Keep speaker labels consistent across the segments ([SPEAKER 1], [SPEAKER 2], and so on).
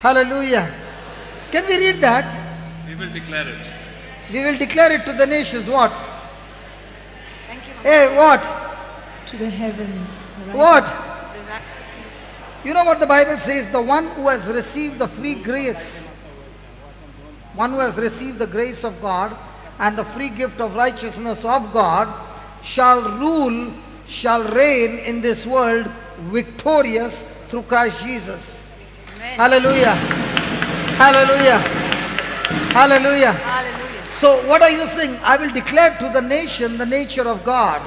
[SPEAKER 1] Hallelujah. Can we read that?
[SPEAKER 2] We will declare it.
[SPEAKER 1] We will declare it to the nations. What?
[SPEAKER 3] Thank you.
[SPEAKER 1] Hey, what?
[SPEAKER 4] To the heavens. The
[SPEAKER 1] What?
[SPEAKER 3] The righteousness.
[SPEAKER 1] You know what the Bible says? The one who has received the free grace, one who has received the grace of God and the free gift of righteousness of God shall rule, shall reign in this world victorious through Christ Jesus.
[SPEAKER 3] Amen.
[SPEAKER 1] Hallelujah. Hallelujah. Hallelujah.
[SPEAKER 3] Hallelujah.
[SPEAKER 1] So what are you saying? I will declare to the nation the nature of God.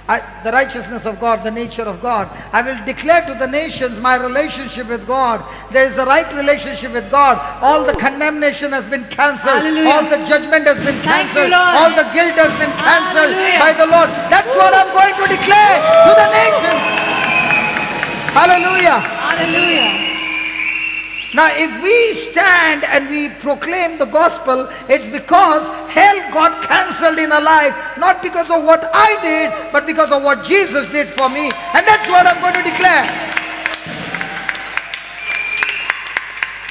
[SPEAKER 1] The righteousness of God, the nature of God. I will declare to the nations my relationship with God. There is a right relationship with God. All the condemnation has been cancelled.
[SPEAKER 4] Hallelujah.
[SPEAKER 1] All the judgment has been
[SPEAKER 4] Thank you,
[SPEAKER 1] cancelled.
[SPEAKER 4] Lord.
[SPEAKER 1] All the guilt has been cancelled
[SPEAKER 4] Hallelujah.
[SPEAKER 1] by the Lord. That's what I'm going to declare to the nations. Hallelujah.
[SPEAKER 4] Hallelujah.
[SPEAKER 1] Now, if we stand and we proclaim the gospel, it's because hell got cancelled in our life, not because of what I did, but because of what Jesus did for me. And that's what I'm going to declare.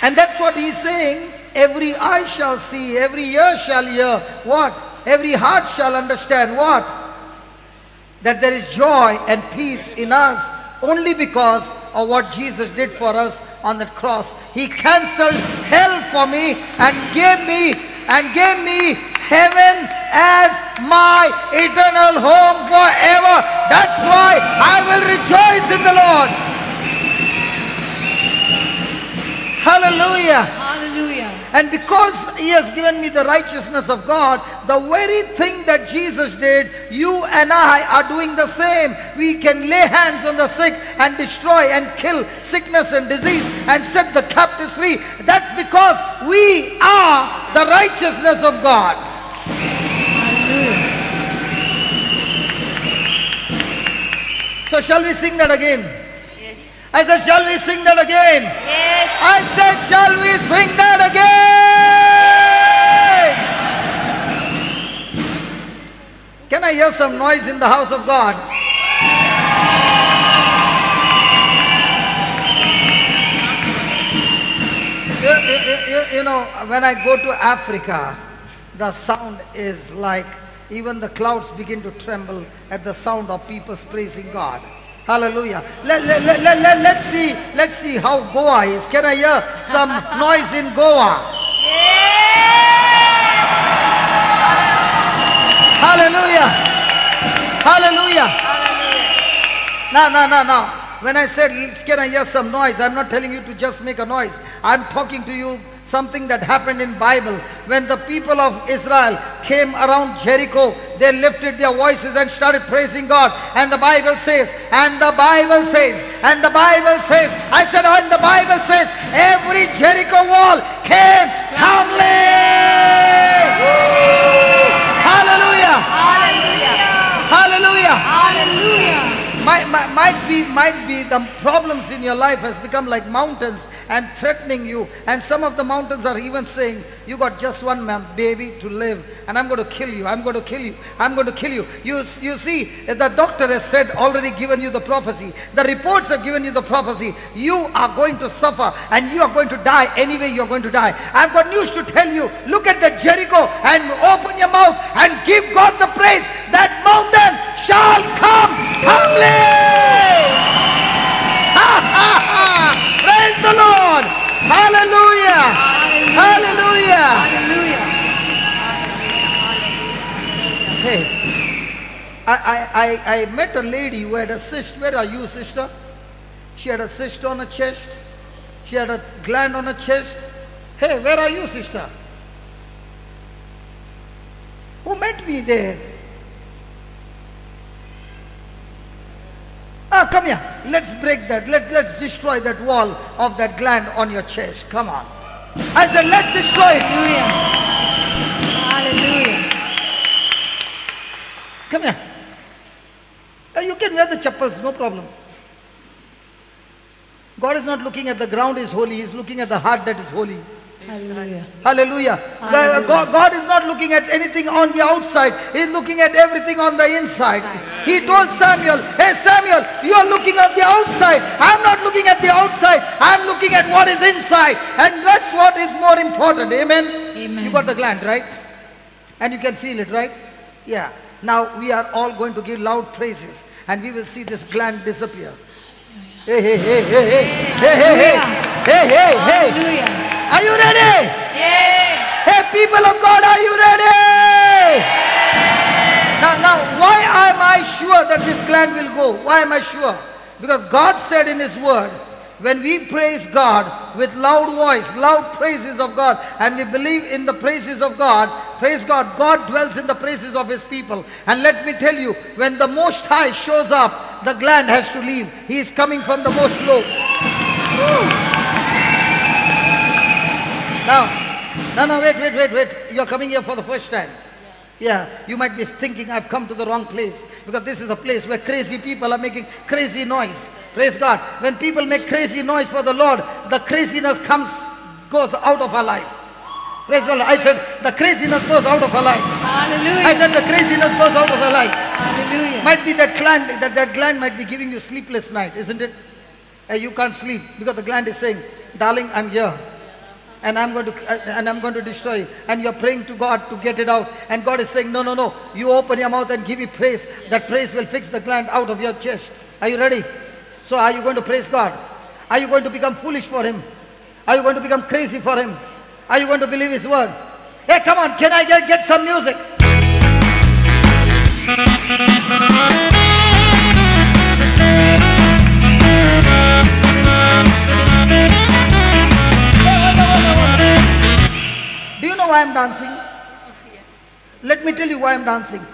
[SPEAKER 1] And that's what he's saying. Every eye shall see, every ear shall hear. What? Every heart shall understand. What? That there is joy and peace in us only because of what Jesus did for us on that cross. He cancelled hell for me and gave me heaven as my eternal home forever. That's why I will rejoice in the Lord. Hallelujah.
[SPEAKER 4] Hallelujah.
[SPEAKER 1] And because he has given me the righteousness of God, the very thing that Jesus did, you and I are doing the same. We can lay hands on the sick and destroy and kill sickness and disease and set the captives free. That's because we are the righteousness of God.
[SPEAKER 4] Hallelujah.
[SPEAKER 1] So shall we sing that again?
[SPEAKER 3] Yes.
[SPEAKER 1] I said, shall we sing that again?
[SPEAKER 3] Yes.
[SPEAKER 1] I said, shall we sing that again? Can I hear some noise in the house of God? You know, when I go to Africa, the sound is like even the clouds begin to tremble at the sound of people praising God. Hallelujah. Let's see how Goa is. Can I hear some noise in Goa?
[SPEAKER 3] Yeah!
[SPEAKER 1] Hallelujah. Hallelujah.
[SPEAKER 3] Hallelujah.
[SPEAKER 1] No. When I said, can I hear some noise, I'm not telling you to just make a noise. I'm talking to you something that happened in Bible. When the people of Israel came around Jericho, they lifted their voices and started praising God. And the Bible says, and the Bible says, and the Bible says, I said, and the Bible says, every Jericho wall came tumbling. Hallelujah.
[SPEAKER 3] Hallelujah.
[SPEAKER 1] Hallelujah.
[SPEAKER 4] Hallelujah.
[SPEAKER 1] Might be the problems in your life has become like mountains and threatening you. And some of the mountains are even saying, you got just 1 month, baby, to live. And I'm going to kill you. I'm going to kill you. I'm going to kill you. You see, the doctor has said, already given you the prophecy. The reports have given you the prophecy. You are going to suffer and you are going to die. Anyway, you are going to die. I've got news to tell you. Look at the Jericho and open your mouth and give God the praise. That mountain shall come tumbling. Ha, ha, ha. Praise the Lord. Hallelujah.
[SPEAKER 4] Hallelujah.
[SPEAKER 1] Hallelujah.
[SPEAKER 4] Hallelujah.
[SPEAKER 1] Hey, I met a lady who had a cyst. Where are you, sister? She had a cyst on her chest. She had a gland on her chest. Hey, where are you, sister? Who met me there? Ah, come here. Let's break that. Let's destroy that wall of that gland on your chest. Come on. I said, let's destroy it.
[SPEAKER 4] Hallelujah. Hallelujah.
[SPEAKER 1] Come here. You can wear the chappals, no problem. God is not looking at the ground is holy. He's looking at the heart that is holy.
[SPEAKER 4] Hallelujah.
[SPEAKER 1] Hallelujah.
[SPEAKER 4] Hallelujah.
[SPEAKER 1] God is not looking at anything on the outside. He's looking at everything on the inside. He told Samuel, hey Samuel, you are looking at the outside. I'm not looking at the outside. I'm looking at what is inside. And that's what is more important. Amen?
[SPEAKER 4] Amen.
[SPEAKER 1] You got the gland, right? And you can feel it, right? Yeah. Now we are all going to give loud praises. And we will see this gland disappear. Hey, hey, hey, hey, hey. Hey, hey, hey. Hey, hey, hey.
[SPEAKER 4] Hallelujah.
[SPEAKER 1] Are you ready?
[SPEAKER 3] Yes.
[SPEAKER 1] Hey, people of God, are you ready?
[SPEAKER 3] Yes.
[SPEAKER 1] Now, why am I sure that this gland will go? Why am I sure? Because God said in His word, when we praise God with loud voice, loud praises of God, and we believe in the praises of God, praise God, God dwells in the praises of His people. And let me tell you, when the Most High shows up, the gland has to leave. He is coming from the Most Low. Now, no, wait. You're coming here for the first time. Yeah, you might be thinking I've come to the wrong place, because this is a place where crazy people are making crazy noise. Praise God. When people make crazy noise for the Lord, the craziness goes out of our life. Praise the Lord. I said the craziness goes out of our life.
[SPEAKER 4] Hallelujah.
[SPEAKER 1] I said the craziness goes out of our life.
[SPEAKER 4] Hallelujah.
[SPEAKER 1] Might be that gland, that gland might be giving you sleepless night, isn't it? You can't sleep because the gland is saying, darling, I'm here. And I'm going to destroy you. And you're praying to God to get it out. And God is saying, no, no, no. You open your mouth and give me praise. That praise will fix the gland out of your chest. Are you ready? So are you going to praise God? Are you going to become foolish for Him? Are you going to become crazy for Him? Are you going to believe His word? Hey, come on. Can I get some music? Do you know why I'm dancing?
[SPEAKER 3] Yes.
[SPEAKER 1] Let me tell you why I'm dancing.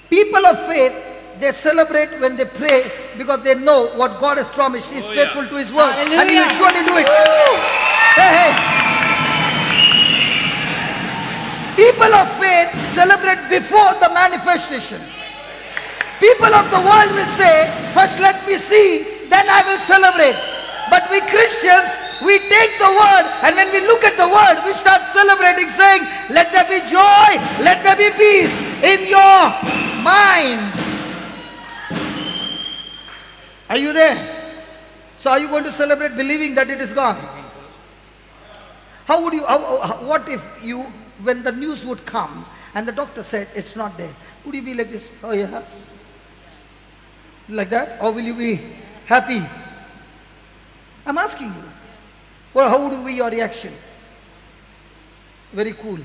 [SPEAKER 1] People of faith, they celebrate when they pray because they know what God has promised. He's faithful to His word.
[SPEAKER 4] Hallelujah.
[SPEAKER 1] And He will surely do it. Hey, hey. People of faith celebrate before the manifestation. People of the world will say, first let me see, then I will celebrate. But we Christians, we take the word, and when we look at the word, we start celebrating, saying, let there be joy, let there be peace in your mind. Are you there? So are you going to celebrate believing that it is gone? How would you, what if you, when the news would come and the doctor said it's not there, would you be like this? Oh yeah. Like that? Or will you be happy? I'm asking you. Well, how would be your reaction? Very cool.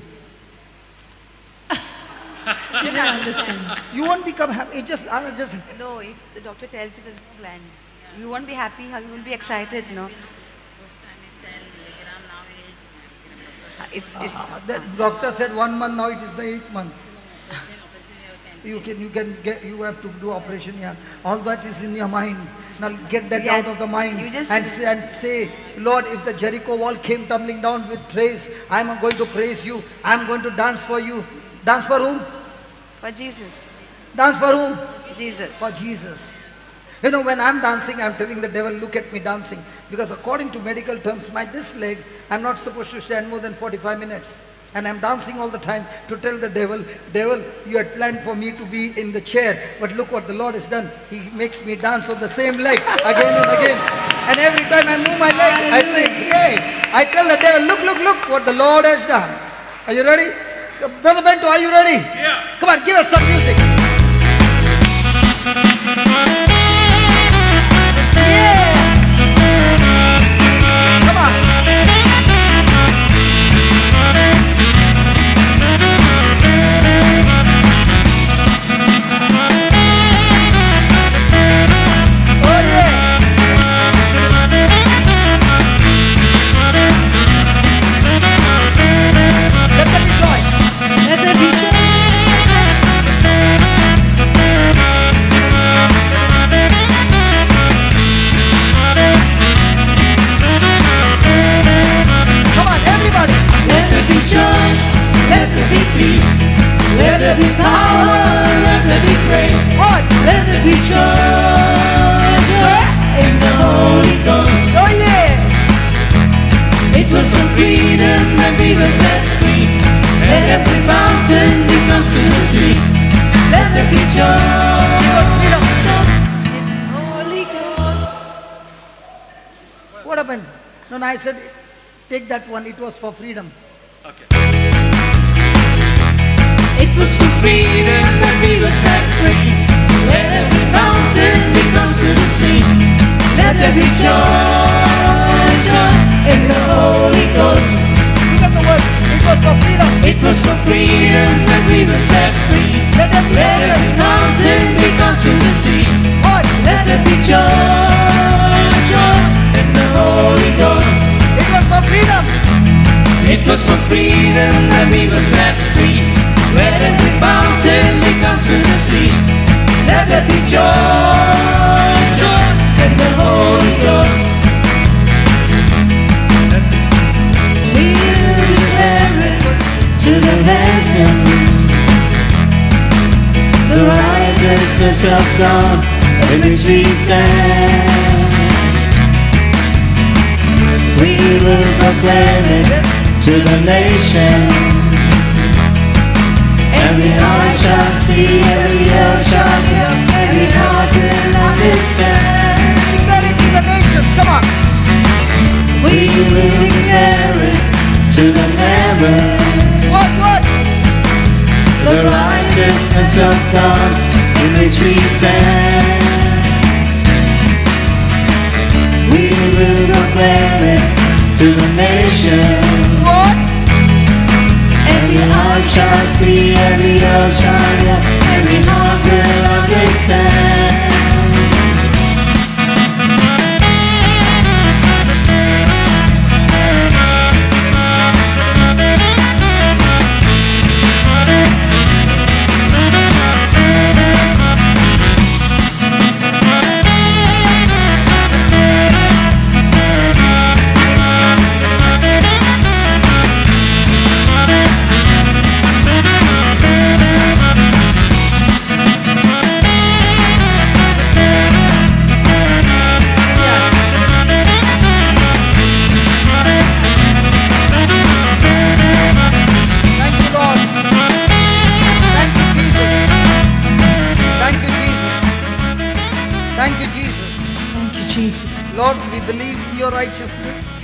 [SPEAKER 4] She didn't understand.
[SPEAKER 1] You won't become happy. It just, just.
[SPEAKER 3] No, if the doctor tells you there's no gland, you won't be happy. How you will be excited, you know? It's.
[SPEAKER 1] The doctor said 1 month. Now it is the 8th month. You can get. You have to do operation. Yeah, all that is in your mind. Now get that out of the mind and say, Lord, if the Jericho wall came tumbling down with praise, I'm going to praise you. I'm going to dance for you. Dance for whom?
[SPEAKER 3] For Jesus.
[SPEAKER 1] Dance for whom?
[SPEAKER 3] Jesus.
[SPEAKER 1] For Jesus. You know, when I'm dancing, I'm telling the devil, look at me dancing. Because according to medical terms, my this leg, I'm not supposed to stand more than 45 minutes. And I'm dancing all the time to tell the devil, devil, you had planned for me to be in the chair, but look what the Lord has done. He makes me dance on the same leg again and again. And every time I move my leg, I say, hey, I tell the devil, look, look, look what the Lord has done. Are you ready? Brother Bento, are you ready?
[SPEAKER 2] Yeah.
[SPEAKER 1] Come on, give us some music. Yeah. Come on. Oh yeah. Let there be joy.
[SPEAKER 4] Let there be joy.
[SPEAKER 5] was for freedom that we were set free. Let every mountain be cast to the sea. Let there be joy, joy
[SPEAKER 4] in the Holy Ghost.
[SPEAKER 1] What happened? No, I said, take that one. It was for freedom.
[SPEAKER 2] Okay.
[SPEAKER 5] It was for freedom that we were set free. Let every mountain be cast to the sea. Let there be joy, joy in the Holy Ghost.
[SPEAKER 1] Look at the word. It was for freedom.
[SPEAKER 5] It was for freedom that we were set free.
[SPEAKER 1] Let
[SPEAKER 5] every mountain be cast to the sea.
[SPEAKER 1] What?
[SPEAKER 5] Let there be joy, joy in the Holy Ghost.
[SPEAKER 1] It was for freedom.
[SPEAKER 5] It was for freedom that we were set free. Let every mountain be cast to the sea. Let there be joy, joy in the Holy Ghost. We'll declare it to the heavens, the righteousness of God in which we stand. We will proclaim it to the nations. Every eye shall see, every ear shall hear, every heart will understand.
[SPEAKER 1] Declare it to the nations, come on.
[SPEAKER 5] We will declare it to the heavens.
[SPEAKER 1] What?
[SPEAKER 5] The righteousness of God in which we stand. We will proclaim it to the nations.
[SPEAKER 1] What?
[SPEAKER 5] Every eye shall see, every ear shall hear, every heart will understand.
[SPEAKER 1] Lord, we believe in your righteousness.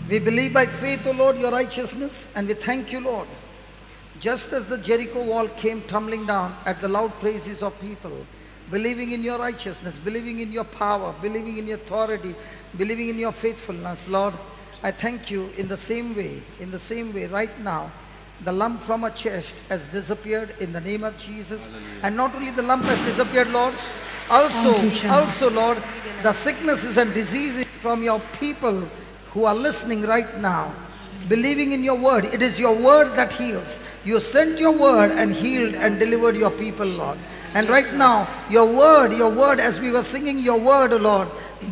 [SPEAKER 1] We believe by faith, O Lord, your righteousness, and we thank you, Lord. Just as the Jericho wall came tumbling down at the loud praises of people, believing in your righteousness, believing in your power, believing in your authority, believing in your faithfulness, Lord, I thank you in the same way right now, the lump from her chest has disappeared in the name of Jesus.
[SPEAKER 2] Hallelujah.
[SPEAKER 1] And not only the lump has disappeared, Lord, also, Lord, the sicknesses and diseases from your people who are listening right now, believing in your word. It is your word that heals. You sent your word and healed and delivered your people, Lord. And right now, your word, as we were singing your word, Lord,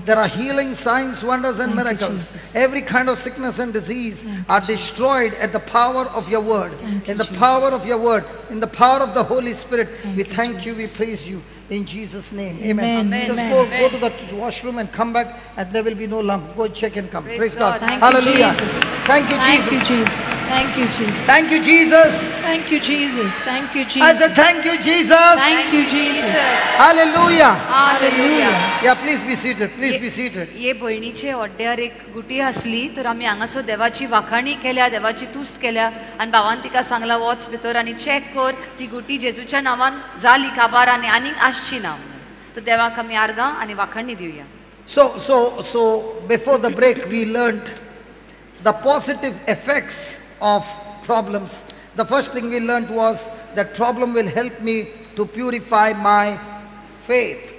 [SPEAKER 1] there are healing signs, wonders, and miracles. Every kind of sickness and disease are destroyed at the power of your word. In the power of your word, in the power of the Holy Spirit, we thank you, we praise you. In Jesus' name, amen.
[SPEAKER 4] Amen.
[SPEAKER 1] Just go to the washroom and come back, and there will be no lump. Go check and come. Praise God.
[SPEAKER 4] Thank
[SPEAKER 1] Hallelujah.
[SPEAKER 4] you, Jesus.
[SPEAKER 1] Thank you, Jesus.
[SPEAKER 4] Thank you, Jesus. Thank you, Jesus.
[SPEAKER 1] Thank you, Jesus.
[SPEAKER 4] Thank you, Jesus. Thank you, Jesus.
[SPEAKER 1] I said, thank you, Jesus.
[SPEAKER 4] Thank you, Jesus.
[SPEAKER 1] Hallelujah.
[SPEAKER 4] Hallelujah.
[SPEAKER 1] Yeah, please be seated. Please be seated.
[SPEAKER 3] ये भयणीचे ओड्ड्यार एक गुटी आसली तर आमी हांगासर देवाची वाखाणी केल्या, देवाची तुस्त केल्या आनी भावान तिका सांगला वच भितर आनी चॅक कर ती गुटी जेजूच्या नांवान जाली काबार आनी आनीक आसची ना. तर देवाक आमी आर्गां आनी वाखाणी दिवया.
[SPEAKER 1] So before the break we learned the positive effects of problems. The first thing we learned was that problem will help me to purify my faith.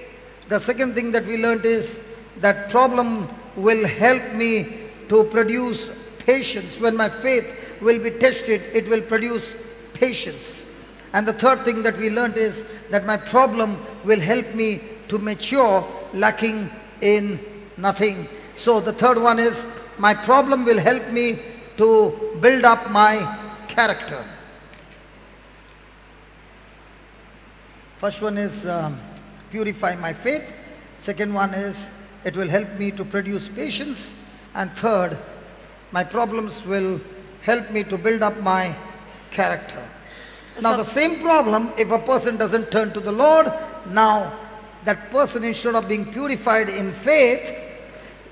[SPEAKER 1] The second thing that we learned is that problem will help me to produce patience. When my faith will be tested, it will produce patience. And the third thing that we learned is that my problem will help me to mature, lacking in nothing. So the third one is, my problem will help me to build up my character. First one is purify my faith. Second one is it will help me to produce patience. And third, My problems will help me to build up my character. Now the same problem, if a person doesn't turn to the Lord, now that person, instead of being purified in faith,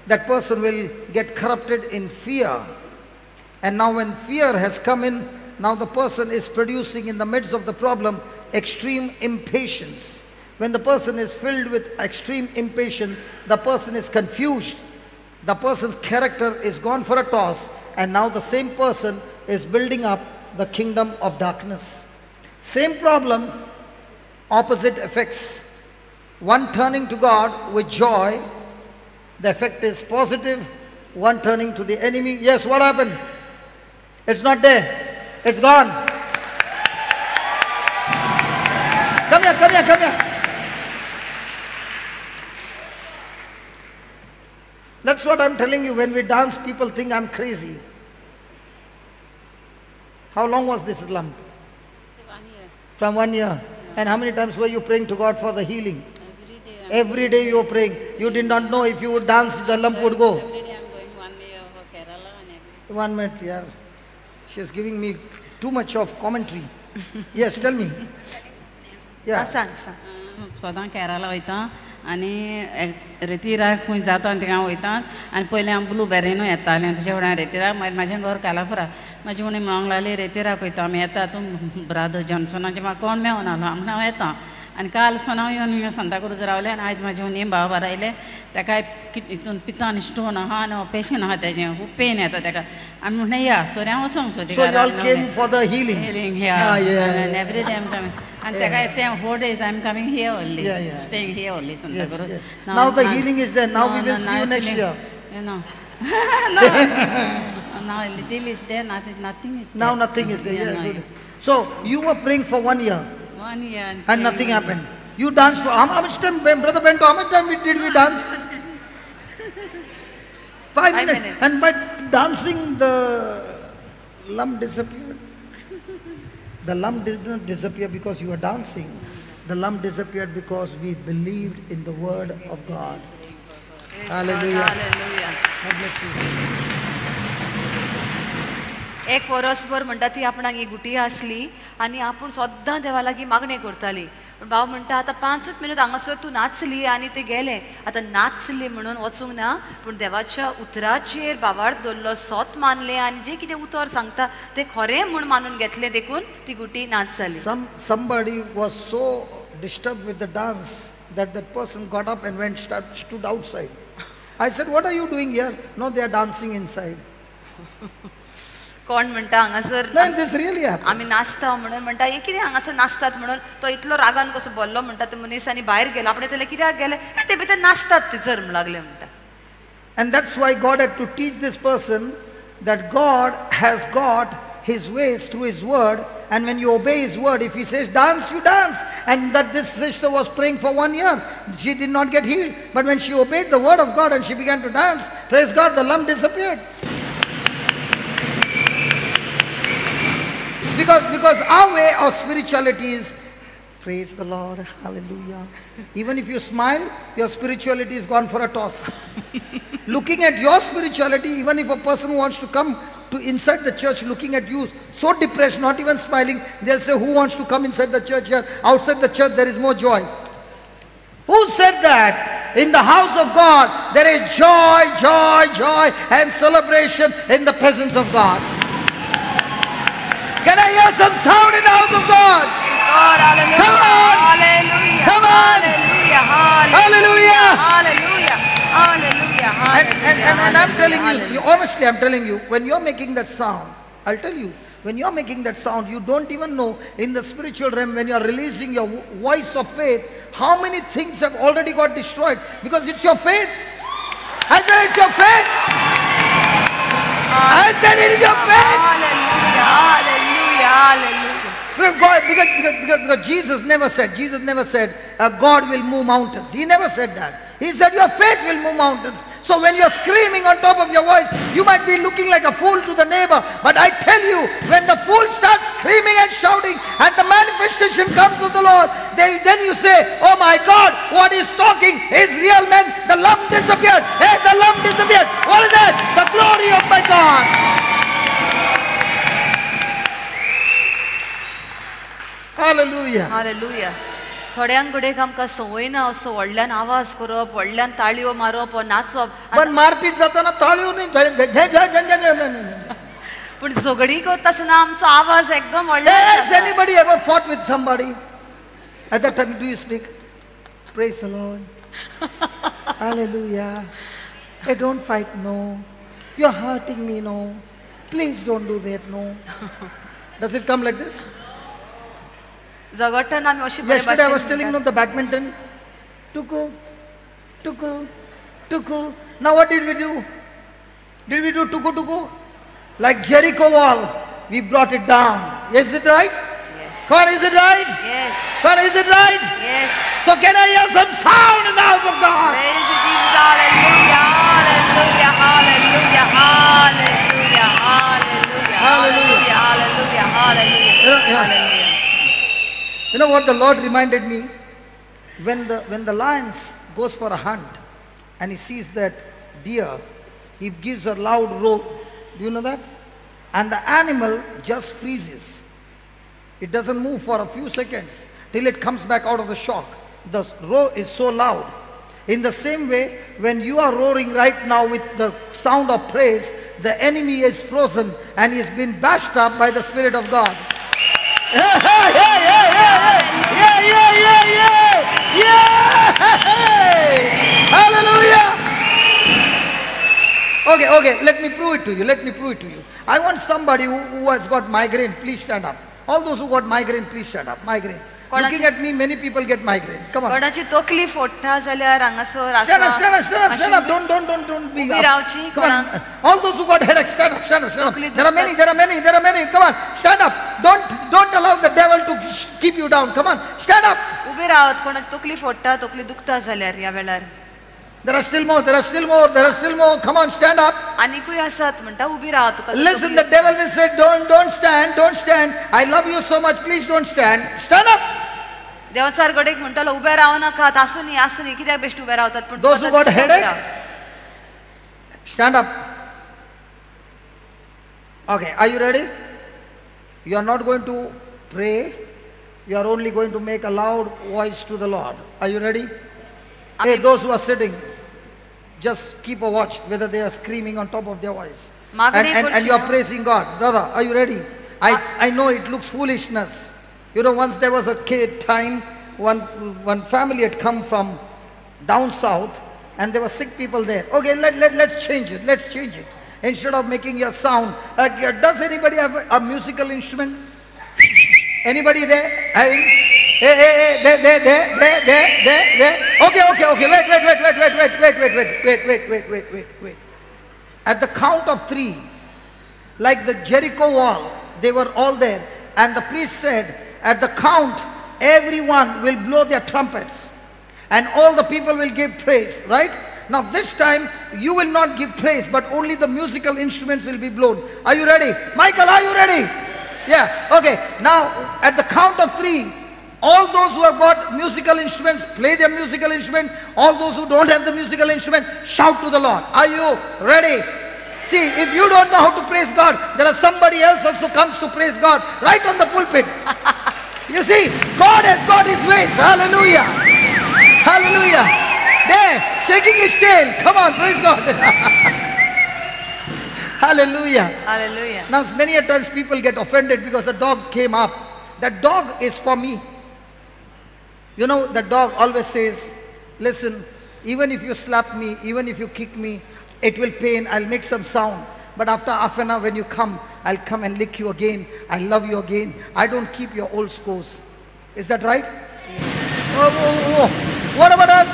[SPEAKER 1] that person will get corrupted in fear. And now when fear has come in, now the person is producing in the midst of the problem extreme impatience. When the person is filled with extreme impatience, the person is confused. The person's character is gone for a toss, and now the same person is building up the kingdom of darkness. Same problem, opposite effects. One turning to God with joy, the effect is positive. One turning to the enemy, yes, what happened? It's not there. It's gone. Come here, come here, come here. That's what I'm telling you. When we dance, people think I'm crazy. How long was this lump?
[SPEAKER 6] 1 year.
[SPEAKER 1] From 1 year.
[SPEAKER 6] Yeah.
[SPEAKER 1] And how many times were you praying to God for the healing?
[SPEAKER 6] Every day.
[SPEAKER 1] Every day you were praying. You did not know if you would dance, the lump would go.
[SPEAKER 6] Every day I'm going 1 year for Kerala and every.
[SPEAKER 1] 1 minute, yeah. She is giving me too much of commentary. Yes, tell me. Yeah.
[SPEAKER 3] सांग सांग.
[SPEAKER 6] सदां केरला वयता आनी रेतिराक खंय जाता थिंगा वयता आनी पयलीं हांव ब्लू बॅरीनूय येतालें तुज्या फुडें रेतिराक मागीर म्हाजें घर कालाफुरा म्हाजी उणी म्हणूंक लागली रेतिराक वयता आमी येता तूं ब्रादर जॉन्सनाचें म्हाका कोण मेळना म्हणून हांव येता आनी काल सून हांव येवन हिंगा सांताक्रूज रावलें आनी आयज म्हाजे हुनी भाव बारायले ताका हितून पितान स्टोन आहा आनी ऑपरेशन आहा तेजें खूब पेन येता ताका आमी म्हणलें या तरी हांव वचोंक सोदी.
[SPEAKER 1] So you all came for the healing.
[SPEAKER 6] Healing, yeah. And every day I'm coming. And तेका 4 days I'm coming here only.
[SPEAKER 1] Yeah, yeah.
[SPEAKER 6] Staying here only, Santacruz.
[SPEAKER 1] Yes, yes. Now the healing is there. Now we will see you next year.
[SPEAKER 6] You know. No. Now little is there, nothing is there.
[SPEAKER 1] Now nothing is there. Yeah, good. So you were praying for 1 year.
[SPEAKER 6] 1 year.
[SPEAKER 1] And nothing happened. You danced for how much time, Brother Bento, how much time did we dance? 5 minutes. And by dancing, the lump disappeared. The lump did not disappear because you were dancing. The lump disappeared because we believed in the word of God. Hallelujah.
[SPEAKER 3] Hallelujah.
[SPEAKER 1] God bless you.
[SPEAKER 3] एक वरसभर म्हणटा ती आपणाक ही गुटी आसली आनी आपूण सद्दां देवा लागीं मागणें करताली. पूण भाव म्हणटा आतां 5 मिनट हांगासर तूं नाचली आनी तें गेलें. आतां नाचली म्हणून वचूंक ना, पूण देवाच्या उतराचेर भावार्थ दवरलो, सोत मानलें आनी जें कितें उतर सांगता तें खरें म्हूण मानून घेतलें, देखून ती गुटी नाच जाली.
[SPEAKER 1] Somebody was so disturbed with the dance that that person got up and went stood outside. I said, what are you doing here? No, they are dancing inside.
[SPEAKER 3] कोण म्हणटा हांगासर आमी नाचता म्हणून म्हणटा हे कितें हांगासर नाचतात म्हणून तो इतलो रागान कसो बोल्लो म्हणटा ते मनीस आनी भायर गेलो. आपणें जाल्यार कित्याक गेले ते भितर नाचतात ते जर म्हणून लागले म्हणटा.
[SPEAKER 1] And that's why God had to teach this person that God has got His ways through His word, and when you obey His word, if He says dance, you dance. And that this sister was praying for 1 year. She did not get healed. But when she obeyed the word of God and she began to dance, praise God, the lump disappeared. Because our way of spirituality is, praise the Lord, hallelujah. Even if you smile, your spirituality is gone for a toss. Looking at your spirituality, even if a person wants to come to inside the church looking at you, so depressed, not even smiling, they'll say, who wants to come inside the church here? Outside the church, there is more joy. Who said that? In the house of God, there is joy, joy, joy, and celebration in the presence of God. Can I hear some sound in the house of God?
[SPEAKER 3] God, hallelujah.
[SPEAKER 1] Come on.
[SPEAKER 3] Hallelujah.
[SPEAKER 1] Come on.
[SPEAKER 3] Hallelujah.
[SPEAKER 1] Hallelujah.
[SPEAKER 3] Hallelujah. Hallelujah. Hallelujah.
[SPEAKER 1] And I'm telling you, honestly, I'm telling you, when you're making that sound, I'll tell you, when you're making that sound, you don't even know in the spiritual realm when you're releasing your voice of faith, how many things have already got destroyed, because it's your faith. I said it's your faith. I said it is your faith.
[SPEAKER 3] Hallelujah. Hallelujah. Hallelujah.
[SPEAKER 1] Because Jesus never said, God will move mountains. He never said that. He said your faith will move mountains. So when you're screaming on top of your voice, you might be looking like a fool to the neighbor. But I tell you, when the fool starts screaming and shouting and the manifestation comes of the Lord, then you say, oh my God, what is talking is real, man. The lump disappeared. Hey, the lump disappeared. What is that? The glory of my my God. Hallelujah.
[SPEAKER 3] Hallelujah. थोड्यांक घडयेक आमकां संवय ना असो व्हडल्यान आवाज करप, व्हडल्यान ताळयो मारप वा नाचप.
[SPEAKER 1] पण मारपीट जाताना ताळयो न्ही.
[SPEAKER 3] पूण झगडी करता आसतना आमचो आवाज एकदम व्हडलो.
[SPEAKER 1] Has anybody ever fought with somebody? At that time, do you speak? Praise the Lord. Hallelujah. Hey, don't fight, no. You're hurting me, no. Please don't do that, no. Does it come like this?
[SPEAKER 3] झगडटना आमी अशी
[SPEAKER 1] Yesterday I was telling you the badminton. Tuku, tuku, tuku. Now what did we do? Did we do tuku tuku? Like Jericho wall, we brought it down. Is it right?
[SPEAKER 3] Yes.
[SPEAKER 1] Come on, is it right?
[SPEAKER 3] Yes.
[SPEAKER 1] Come on, is it right?
[SPEAKER 3] Yes.
[SPEAKER 1] So can I hear some sound in the house of God?
[SPEAKER 3] Praise Jesus. Hallelujah. Hallelujah. Hallelujah. Hallelujah. Hallelujah.
[SPEAKER 1] Hallelujah.
[SPEAKER 3] Hallelujah. Hallelujah. Hallelujah.
[SPEAKER 1] You know what the Lord reminded me? When the lion goes for a hunt and he sees that deer, he gives a loud roar. Do you know that? And the animal just freezes. It doesn't move for a few seconds till it comes back out of the shock. The roar is so loud. In the same way, when you are roaring right now with the sound of praise, the enemy is frozen and he has been bashed up by the Spirit of God. Yeah, yeah, yeah, yeah, yeah, yeah, yeah, yeah, yeah. Hallelujah. Okay, okay, let me prove it to you. Let me prove it to you. I want somebody who has got migraine, please stand up. All those who got migraine, please stand up. Migraine. Looking at me, many people get migraine. Come on.
[SPEAKER 3] कोणाची तकली फोडटा जाल्यार हांगासर आसा.
[SPEAKER 1] Stand up, stand up, stand up, stand up. Don't be
[SPEAKER 3] उबी रावची.
[SPEAKER 1] Come on. All those who got headache, stand up, stand up, stand up. There are many, there are many, there are many. Come on, stand up. Don't allow the devil to keep you down. Come on, stand up.
[SPEAKER 3] उबे रावत. कोणाची तकली फोडटा, तकली दुखता जाल्यार ह्या वेळार.
[SPEAKER 1] There are still more, there are still more, there are still more. Come on, stand up.
[SPEAKER 3] आनीकूय आसात म्हणटा उबी राव तुका.
[SPEAKER 1] Listen, the devil will say, don't stand, don't stand. I love you so much, please don't stand. Stand up.
[SPEAKER 3] देवाचार गडेक म्हणटालो उबे राव नाकात, आसूं न्ही, आसूं न्ही, कित्याक बेश्ट उबे रावतात. पूण
[SPEAKER 1] Those who got headache, stand up. Okay, are you ready? You are not going to pray. You are only going to make a loud voice to the Lord. Are you ready? Hey, those who are sitting, just keep a watch whether they are screaming on top of their voice. And you are praising God. Brother, are you ready? I know it looks foolishness. You know, once there was a time, one family had come from down south and there were sick people there. Okay, let's change it. Let's change it. Instead of making your sound, does anybody have a musical instrument? Anybody there having? Hey, hey, hey, there, there, there, there, there, there, there. Okay, okay, okay. Wait, wait, wait, wait, wait, wait, wait, wait, wait, wait, wait, wait, wait, wait. At the count of three, like the Jericho wall, they were all there. And the priest said, at the count, everyone will blow their trumpets. And all the people will give praise, right? Now this time, you will not give praise, but only the musical instruments will be blown. Are you ready? Michael, are you ready? Yeah, okay. Now, at the count of three, all those who have got musical instruments, play their musical instrument. All those who don't have the musical instrument, shout to the Lord. Are you ready? See, if you don't know how to praise God, there is somebody else also comes to praise God right on the pulpit. You see, God has got his ways. Hallelujah. Hallelujah. There, shaking his tail. Come on, praise God. Hallelujah.
[SPEAKER 3] Hallelujah.
[SPEAKER 1] Now, many a times people get offended because the dog came up. That dog is for me. You know, the dog always says, listen, even if you slap me, even if you kick me, it will pain, I'll make some sound. But after half an hour when you come, I'll come and lick you again. I love you again. I don't keep your old scores. Is that right?
[SPEAKER 3] Yes.
[SPEAKER 1] Oh, oh, oh. What about us?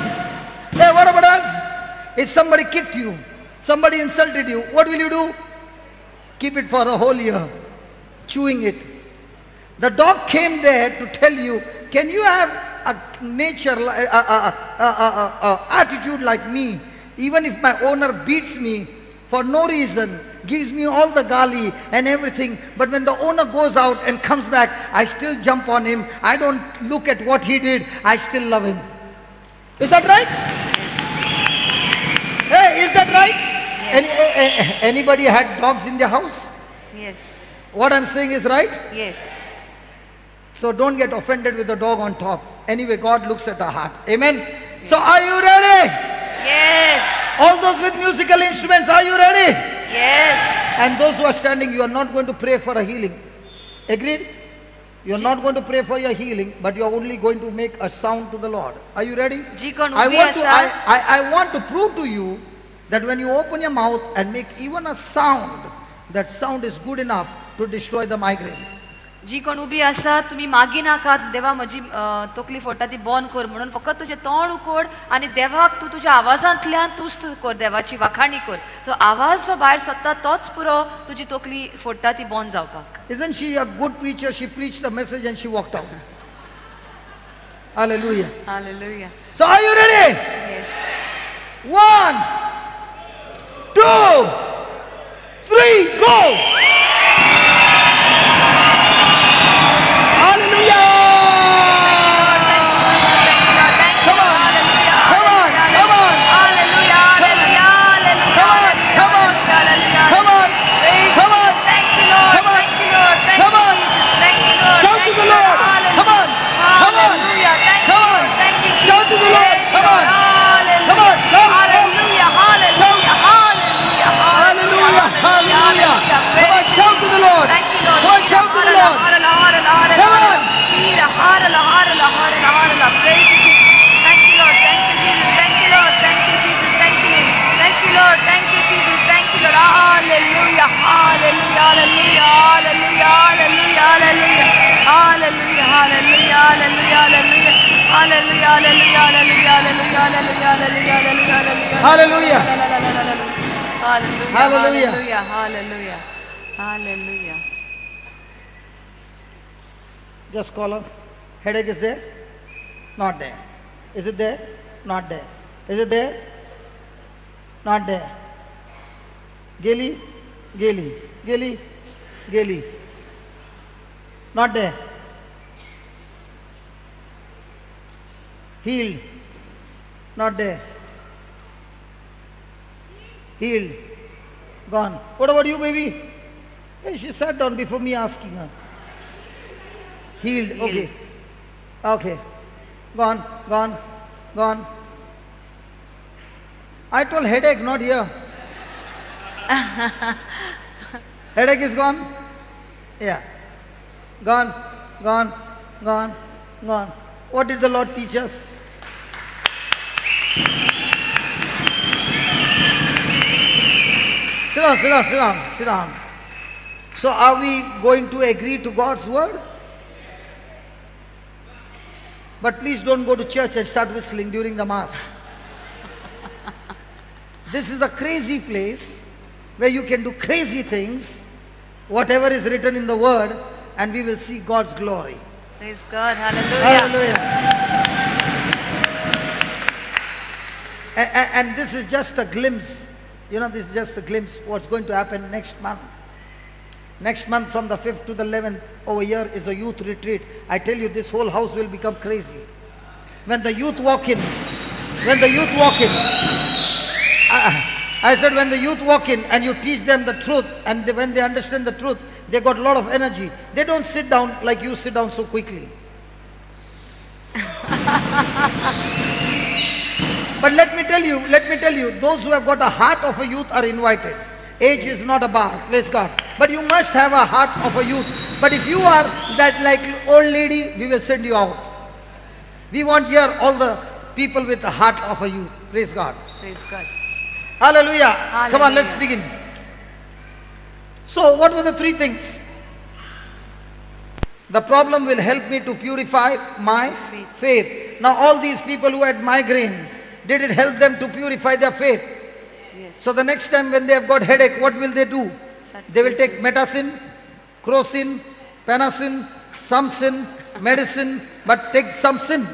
[SPEAKER 1] Hey, what about us? If somebody kicked you, somebody insulted you, what will you do? Keep it for a whole year, chewing it. The dog came there to tell you, can you have a nature, a attitude like me? Even if my owner beats me for no reason, gives me all the gali and everything, but when the owner goes out and comes back, I still jump on him. I don't look at what he did. I still love him. Is that right? Hey, is that right?
[SPEAKER 3] Yes.
[SPEAKER 1] Anybody had dogs in their house?
[SPEAKER 3] Yes.
[SPEAKER 1] What I'm saying is right?
[SPEAKER 3] Yes.
[SPEAKER 1] So don't get offended with the dog on top. Anyway, God looks at the heart. Amen. Yes. So are you ready?
[SPEAKER 3] Yes.
[SPEAKER 1] All those with musical instruments, are you ready?
[SPEAKER 3] Yes.
[SPEAKER 1] And those who are standing, you are not going to pray for a healing. Agreed? You are not going to pray for your healing, but you are only going to make a sound to the Lord. Are you ready? I want to prove to you that when you open your mouth and make even a sound, that sound is good enough to destroy the migraine.
[SPEAKER 3] जी कोण उबी आसा तुमी मागी नाकात देवा म्हजी तकली फोडटा ती बंद कर म्हणून, फकत तुजें तोंड उकोड आनी देवाक तूं तुज्या आवाजांतल्यान तुस्त कर, देवाची वाखाणी कर. तो आवाज जो भायर सोदता तोच पुरो तुजी तकली फोडटा ती बंद जावपाक.
[SPEAKER 1] Isn't she a good preacher? She preached the message and she walked out. Hallelujah.
[SPEAKER 3] Hallelujah.
[SPEAKER 1] So are you ready?
[SPEAKER 3] Yes.
[SPEAKER 1] 1, 2, 3, go! Hallelujah. Hallelujah.
[SPEAKER 3] Hallelujah. Hallelujah. Hallelujah.
[SPEAKER 1] Just call up. Headache is there? Not there. Is it there? Not there. Is it there? Not there. Geli? Geli. Geli? Geli. Not there. Healed. Not there. Healed. Gone. What about you, baby? Hey, she sat down before me asking her. Healed. Healed. Okay. Okay. Gone. Gone. Gone. I told headache, not here. Headache is gone? Yeah. Gone. Gone. Gone. Gone. What did the Lord teach us? Sit down, sit down, sit down, sit down. So are we going to agree to God's word? But please don't go to church and start whistling during the mass. This is a crazy place where you can do crazy things, whatever is written in the word, and we will see God's glory.
[SPEAKER 3] Praise God. Hallelujah.
[SPEAKER 1] Hallelujah. And this is just a glimpse. You know, this is just a glimpse what's going to happen next month. Next month from the 5th to the 11th over here is a youth retreat. I tell you, this whole house will become crazy. When the youth walk in, I said when the youth walk in and you teach them the truth, and when they understand the truth, they got a lot of energy. They don't sit down like you sit down so quickly. But let me tell you, those who have got a heart of a youth are invited. Age is not a bar, praise God. But you must have a heart of a youth. But if you are that like old lady, we will send you out. We want here all the people with the heart of a youth. Praise God.
[SPEAKER 3] Praise God.
[SPEAKER 1] Hallelujah.
[SPEAKER 3] Hallelujah.
[SPEAKER 1] Come on, let's begin. So what were the three things? The problem will help me to purify my faith. Now all these people who had migraine, did it help them to purify their faith?
[SPEAKER 3] Yes.
[SPEAKER 1] So the next time when they have got headache, what will they do? They will take Metacin, Crocin, Panacin, some sin, medicine, but take some sin.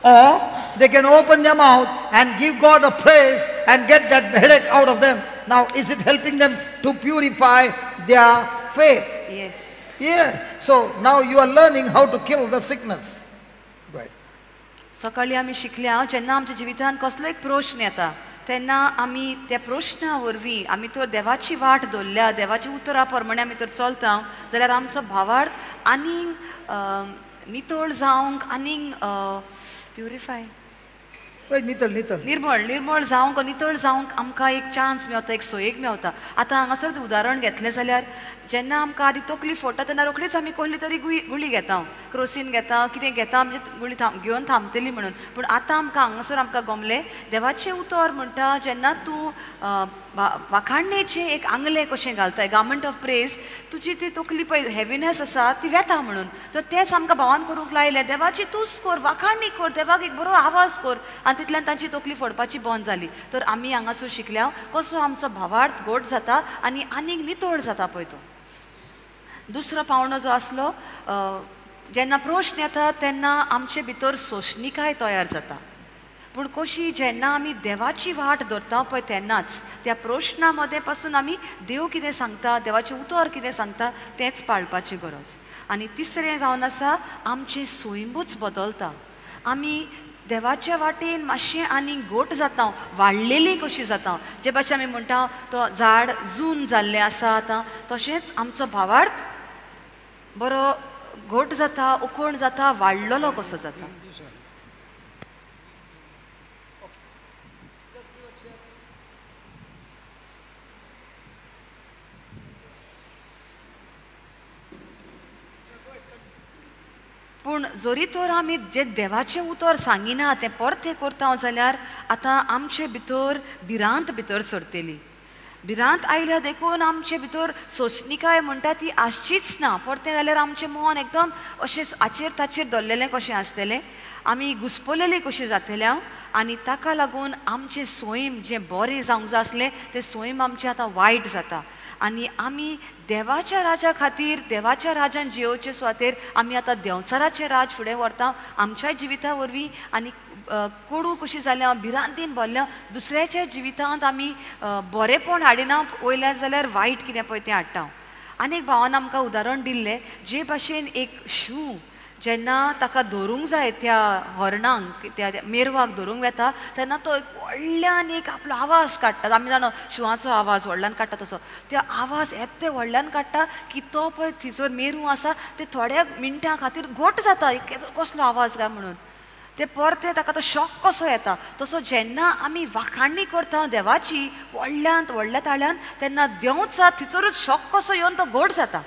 [SPEAKER 1] Or they can open their mouth and give God a praise and get that headache out of them. Now, is it helping them to purify their faith?
[SPEAKER 3] Yes.
[SPEAKER 1] Yeah. So now you are learning how to kill the sickness. Go ahead.
[SPEAKER 3] सकाळी आमी शिकल्या जेन्ना आमच्या जिवितांत कसलो एक प्रश्न येता, तेन्ना आमी त्या प्रश्ना वरवीं आमी तर देवाची वाट दवरल्या, देवाची उतरां प्रमाणे आमी तर चलता जाल्यार आमचो भावार्थ आनीक नितळ जावंक, आनीक प्युरिफाय,
[SPEAKER 1] नितळ नितळ
[SPEAKER 3] निर्मळ निर्मळ जावंक, नितळ जावंक आमकां एक चान्स मेवता, एक सोयेक मेवता. आतां हांगासर उदाहरण घेतलें जाल्यार जेन्ना आमकां आदी तकली फोडटा तेन्ना रोखडीच आमी कसली तरी गुळी घेता, क्रोसीन घेता, कितें घेता, म्हणजे गुळी घेवन थांबतली म्हणून. पूण आतां आमकां हांगासर आमकां गमलें देवाचें उतर म्हणटा जेन्ना तूं वाखाणणेचें एक आंगलें कशें घालता, गार्मेंट ऑफ प्रेज, तुजी ती तकली पळय हेविनेस आसा ती वेता म्हणून. तर तेंच आमकां भावान करूंक लायलें, देवाची तूच कर, वाखाणणी कर, देवाक एक बरो आवाज कर, आनी तितल्यान तांची तकली फोडपाची बंद जाली. तर आमी हांगासर शिकल्या कसो आमचो भावार्थ घट जाता आनी आनीक नितळ जाता पळय तो. दुसरो पावंडो जो आसलो, जेन्ना प्रश्न येता तेन्ना आमचे भितर सोंसणीकाय तयार जाता. पूण कशी जेन्ना आमी देवाची वाट धरता पळय तेन्नाच त्या प्रश्ना मदें पासून आमी देव कितें सांगता, देवाचें उतर कितें सांगता तेंच पाळपाची गरज. आनी तिसरें जावन आसा आमचें सैमूच बदलता, आमी देवाच्या वाटेन मातशें आनी घट जाता, वाडलेली कशी जाता. जे भाशेन आमी म्हणटा तो झाड जून जाल्लें आसा आतां, तशेंच आमचो भावार्थ बरो घट जाता, उकोण जाता, वाडलेलो कसो जाता. पूण जरी तर आमी जे देवाचें उतर सांगिना तें परतें करता जाल्यार आतां आमचे भितर भिरांत भितर सरतली. भिरांत आयल्या देखून आमचे भितर सोंसणीकाय म्हणटा ती आसचीच ना. परतें जाल्यार आमचें मन एकदम अशें हाचेर ताचेर धरलेलें कशें आसतलें, आमी घुसपलेली कशी जातल्या, आनी ताका लागून आमचें सैम जें बरें जावंक जाय आसलें तें सैम आमचें आतां वायट जाता. आनी आमी देवाच्या राजा खातीर, देवाच्या राजान जियोवचे सुवातेर आमी आतां देंवचाराचें राज फुडें व्हरता आमच्या जिविता वरवीं. आनी कोडू कशी जाल्या, भिरांतीन भरल्या, दुसऱ्याच्या जिवितांत आमी बरेंपण हाडिना वयल्या जाल्यार वायट कितें पळय तें हाडटा. आनी एक भावान आमकां उदाहरण दिल्लें, जे भाशेन एक शू जेन्ना ताका धरूंक जाय त्या हरणांक, त्या मेरवाक धरूंक वेता तेन्ना तो एक व्हडल्यान एक आपलो आवाज काडटा. आमी जाणा शिंवाचो आवाज व्हडल्यान काडटा तसो त्या आवाज येते व्हडल्यान काडटा की तो पळय थंयसर मेरू आसा ते थोड्या मिनटां खातीर घट जाता, कसलो आवाज काय म्हणून. ते परते ताका तो शॉक कसो येता. तसो जेन्ना आमी वाखाणणी करता देवाची व्हडल्यान व्हडल्या ताळ्यान तेन्ना देंवचा थंयसरूच शॉक कसो येवन तो घट जाता.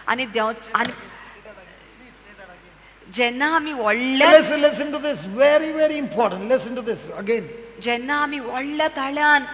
[SPEAKER 3] आनी देंव आनी जेन्ना आमी व्हडल्या,
[SPEAKER 1] Listen to this, very very important. Listen to this again.
[SPEAKER 3] जेन्ना आमी व्हडल्या ताळ्यान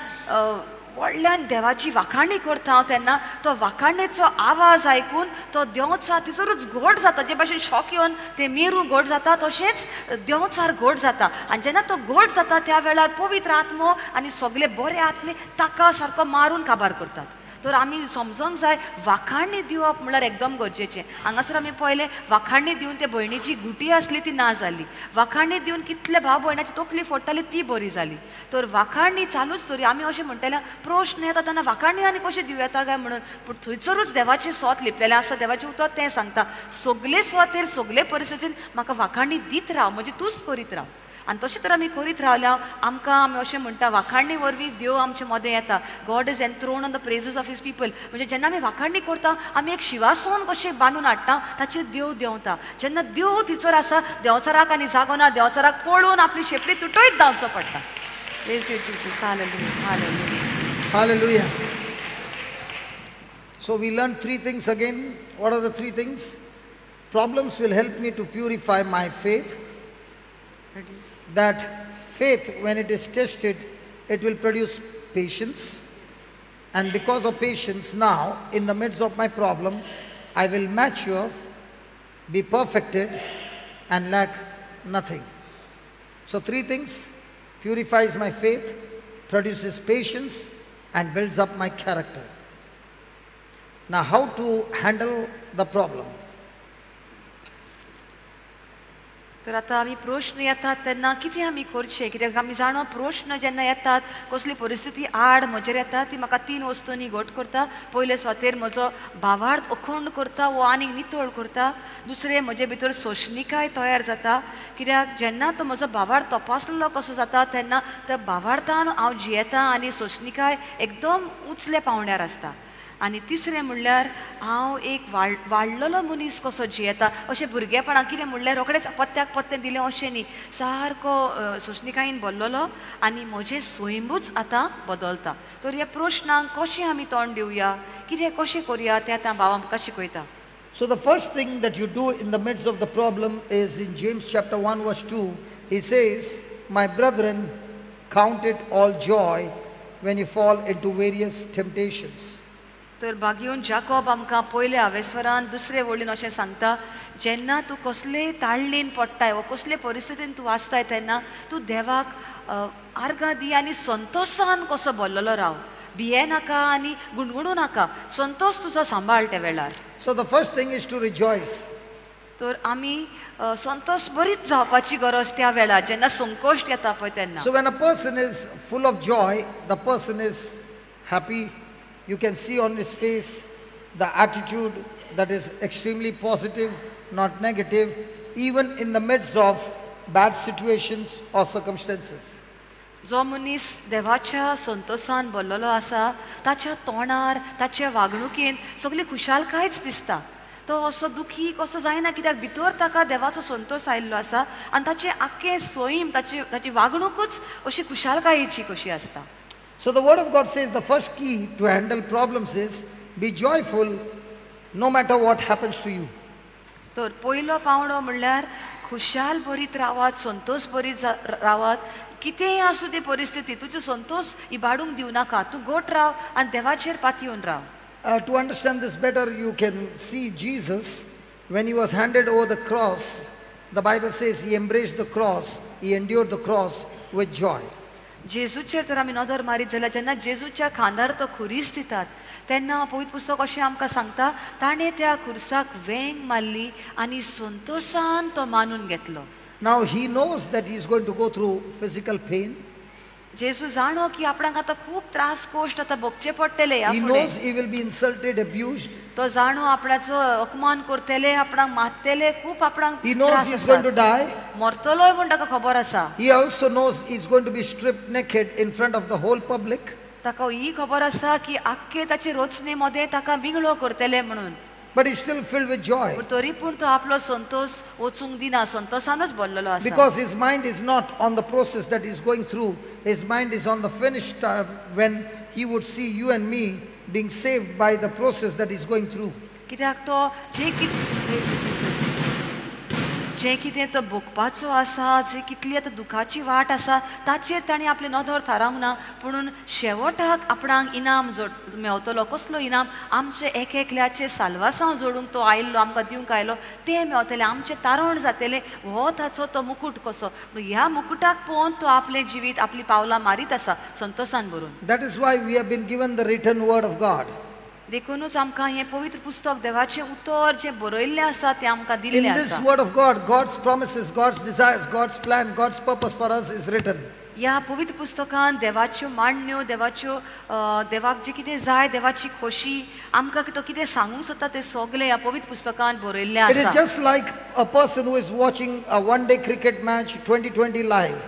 [SPEAKER 3] व्हडल्यान देवाची वाखाणी करता तेन्ना तो वाखाणेचो आवाज आयकून तो देंवचार थंयसरूच घट जाता. जे भाशेन शॉक येवन ते मेरू घट जाता तशेंच देंवचार घट जाता. आनी जेन्ना तो घट जाता त्या वेळार पवित्र आत्मो आनी सगळे बरे आत्मे ताका सारको मारून काबार करतात. तर आमी समजोंक जाय वाखाणणी दिवप म्हणल्यार एकदम गरजेचें. हांगासर आमी पळयलें वाखाणणी दिवन ते भयणीची गुटी आसली ती ना जाली, वाखाणणी दिवन कितले भाव भयणाची तकली फोडटाली ती बरी जाली. तर वाखाणणी चालूच दवरी. आमी अशें म्हणटाले प्रश्न येता तेन्ना वाखाणणी आनी कशें दिवं येता काय म्हणून, पूण थंयसरूच देवाचें सोत लिपलेलें आसा. देवाचें उतर तें सांगता सगळे सुवातेर सगळे परिस्थितीन म्हाका वाखाणणी दीत राव, म्हणजे तूंच करीत राव. आनी तशें तर आमी करीत रावल्या आमकां आमी अशें म्हणटा वाखाणणी वरवीं देव आमचे मदें येता. God is enthroned on the praises of his people. म्हणजे जेन्ना आमी वाखाणणी करता आमी एक शिवासन कशें बांदून हाडटा ताचेर देव देंवता. जेन्ना देव थंयसर आसा देंवचाराक आनी जागो ना, देंवचाराक पळोवन आपली शेपडी तुटयत धांवचो पडटा. Praise you Jesus. Hallelujah, hallelujah,
[SPEAKER 1] hallelujah. So we learn three things again. What are the three things? Problems will help me to purify my faith. That faith, when it is tested, it will produce patience. And because of patience now, in the midst of my problem, I will mature, be perfected, and lack nothing. So three things: purifies my faith, produces patience, and builds up my character. Now, how to handle the problem?
[SPEAKER 3] तर आतां आमी प्रश्न येतात तेन्ना कितें आमी करचें कित्याक आमी जाणो प्रश्न जेन्ना येतात कसली परिस्थिती आड म्हजेर येता ती म्हाका तीन वस्तूंनी घट करता. पयले सुवातेर म्हजो भावार्थ अखंड करता वो आनीक नितळ करता. दुसरें म्हजे भितर सोंसणीकाय तयार जाता कित्याक जेन्ना तो म्हजो भावार्थ तपासलेलो कसो जाता तेन्ना त्या भावार्थान हांव जियेता आनी सोंसणीकाय एकदम उंचल्या पावंड्यार आसता. आनी तिसरें म्हणल्यार हांव एक वाडलेलो मनीस कसो जियेता. अशें भुरगेपणाक कितें म्हणल्यार रोखडेंच पत्त्याक पत्तें दिलें अशें न्ही, सारको सोंसणीकायेन भरलेलो आनी म्हजें सैमूच आतां बदलता. तर ह्या प्रश्नांक कशें आमी तोंड दिवया, कितें कशें करुया तें आतां भाव आमकां शिकयता.
[SPEAKER 1] So the first thing that you do in the midst of the problem is in James chapter 1 verse 2, he says, my brethren, count it all joy when you fall into various temptations.
[SPEAKER 3] तर बागेवन जाकोब आमकां पयल्या आवेस्वरान दुसरे वळीन अशें सांगता, जेन्ना तूं कसलेय ताळणेन पडटाय वा कसले परिस्थितीन तूं आसताय तेन्ना तूं देवाक आर्गां दी आनी संतोसान कसो भरलेलो राव, भिये नाका आनी गुणगुणू नाका, संतोस तुजो सांबाळ त्या वेळार.
[SPEAKER 1] So the first thing is to rejoice.
[SPEAKER 3] तर आमी संतोस बरीच जावपाची गरज त्या वेळार जेन्ना संकोश्ट येता पळय तेन्ना.
[SPEAKER 1] So when a person is full of joy, the person is happy. You can see on his face the attitude that is extremely positive, not negative, even in the midst of bad situations or circumstances.
[SPEAKER 3] जो मनीस देवाच्या संतोसान भरलेलो आसा ताच्या तोंडार ताच्या वागणुकेन सगळी खुशालकायच दिसता. तो असो दुखी कसो जायना कित्याक भितर ताका देवाचो संतोस आयिल्लो आसा आनी ताचें आख्खें सैम ताची ताची वागणुकूच अशी खुशालकायेची कशी आसता.
[SPEAKER 1] So the word of God says the first key to handle problems is be joyful no matter what happens to you.
[SPEAKER 3] तर पयलो पावंडो म्हणल्यार खुशाल बरीत रावात, संतोस बरीत रावात, कितेंय आसूं ती परिस्थिती तुजो संतोस इबाडूंक दिवं नाका, तूं गोट राव आनी देवाचेर पातयेवन राव.
[SPEAKER 1] To understand this better, you can see Jesus when he was handed over the cross. The Bible says he embraced the cross, he endured the cross with joy.
[SPEAKER 3] जेजूचेर तर आमी नदर मारीत जाल्यार जेन्ना जेजूच्या खांदार तो खुरीस दितात तेन्ना पवित्र पुस्तक अशें आमकां सांगता ताणें त्या खुरसाक वेंग मारली आनी संतोसान तो मानून घेतलो.
[SPEAKER 1] Now he knows that he is going to go through physical pain.
[SPEAKER 3] जेजू जाणो की आपणाक आतां खूब त्रास कश्ट आतां भोगचे पडटले ह्या
[SPEAKER 1] He
[SPEAKER 3] फुडें.
[SPEAKER 1] knows he will be insulted, abused.
[SPEAKER 3] तो जाणो आपणाचो अपमान करतले, आपणाक मारतले, खूब आपणाक
[SPEAKER 1] He knows
[SPEAKER 3] त्रास
[SPEAKER 1] he is going to
[SPEAKER 3] आसात.
[SPEAKER 1] die.
[SPEAKER 3] मरतलोय म्हूण ताका खबर आसा.
[SPEAKER 1] He also knows he is going to be stripped naked in front of the whole public.
[SPEAKER 3] ताका ही खबर आसा की आख्खे ताचे रोचणे मदें ताका बिंगळो करतले म्हणून.
[SPEAKER 1] But he's still filled with joy.
[SPEAKER 3] पूण तरी पूण तो आपलो संतोस वचूंक दिना, संतोसानूच भरलेलो आसा.
[SPEAKER 1] Because his mind is not on the process that he's going through. His mind is on the finished time when he would see you and me being saved by the process that he's going through.
[SPEAKER 3] कित्याक तो जे जें कितें तो भोगपाचो आसा, जे कितली आतां दुखाची वाट आसा ताचेर ताणें आपली नदर थारावंक ना, पुणून शेवटाक आपणाक इनाम जोड मेवतलो. कसलो इनाम? आमचे एक एकल्याचे साल्वासांव जोडूंक तो आयिल्लो, आमकां दिवंक आयलो, तें मेवतलें, आमचें तारण जातलें. हो ताचो तो मुकूट कसो. ह्या मुकुटाक पळोवन तो आपलें जिवीत आपलीं पावलां मारीत आसा संतोसान भरून.
[SPEAKER 1] That is why we have been given the written word of God.
[SPEAKER 3] देखूनच आमकां हें पवित्र पुस्तक देवाचें उतर जें बरयल्लें आसा तें आमकां दिल्लें
[SPEAKER 1] In this
[SPEAKER 3] आसा.
[SPEAKER 1] word of God, God's promises, God's desires, God's plan, God's purpose for us is written.
[SPEAKER 3] ह्या पवित्र पुस्तकान देवाच्यो मांडण्यो, देवाच्यो देवाक जें कितें जाय, देवाची खोशी, आमकां तो कितें सांगूंक सोदता तें सगळें ह्या पवित्र पुस्तकान बरयल्लें
[SPEAKER 1] It is
[SPEAKER 3] आसा.
[SPEAKER 1] just like a person who is watching a one-day cricket match 2020 live.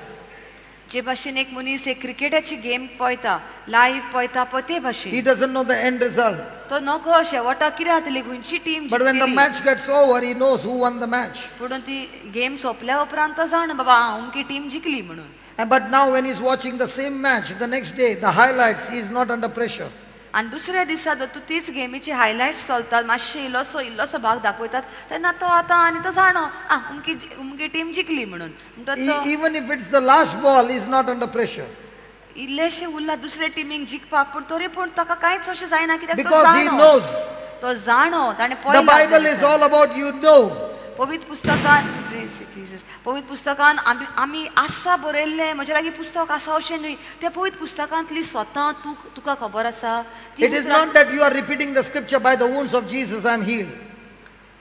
[SPEAKER 3] जे भाशेन एक मनीस एक क्रिकेटाची गेम पळयता, लायव्ह पळयता पळय ते
[SPEAKER 1] He
[SPEAKER 3] भाशेन
[SPEAKER 1] doesn't know the end result.
[SPEAKER 3] तो नको शेवटाक कितें जातली, खंयची team
[SPEAKER 1] But when the
[SPEAKER 3] जिखतली.
[SPEAKER 1] match gets over, he knows who won the match.
[SPEAKER 3] पूण ती गेम सोंपल्या उपरांत तो जाणा बाबा अमकी टीम जिखली म्हणून.
[SPEAKER 1] But now when he's watching the same match the next day, the highlights, he is not under pressure.
[SPEAKER 3] आनी दुसऱ्या दिसा जर तूं तीच गेमीची हायलायट्स चलतात, मातशे इल्लोसो इल्लोसो भाग दाखयतात तेन्ना तो आतां आनी तो जाणो आं अमकी अमकी टीम जिखली म्हणून. म्हणटच तो
[SPEAKER 1] Even if it's the last ball, he's not under pressure.
[SPEAKER 3] इल्लेशे उरला दुसऱ्या टिमीक जिखपाक, पूण तरी पूण ताका कांयच अशें जायना कित्याक तो
[SPEAKER 1] Because he
[SPEAKER 3] जाणो.
[SPEAKER 1] knows.
[SPEAKER 3] तो जाणो ताणें
[SPEAKER 1] The
[SPEAKER 3] पळयलां
[SPEAKER 1] Bible
[SPEAKER 3] त्या
[SPEAKER 1] is
[SPEAKER 3] दिसा.
[SPEAKER 1] all about you know.
[SPEAKER 3] पवित्र पुस्तकान Praise you, Jesus. पवित्र पुस्तकान आमी आमी आसा बरयल्लें, म्हज्या लागीं पुस्तक आसा अशें न्हय, त्या पवित्र पुस्तकांतली स्वता तूं तुका खबर आसा ती
[SPEAKER 1] It is
[SPEAKER 3] उतरां
[SPEAKER 1] not that you are repeating the scripture, by the wounds of Jesus I am healed.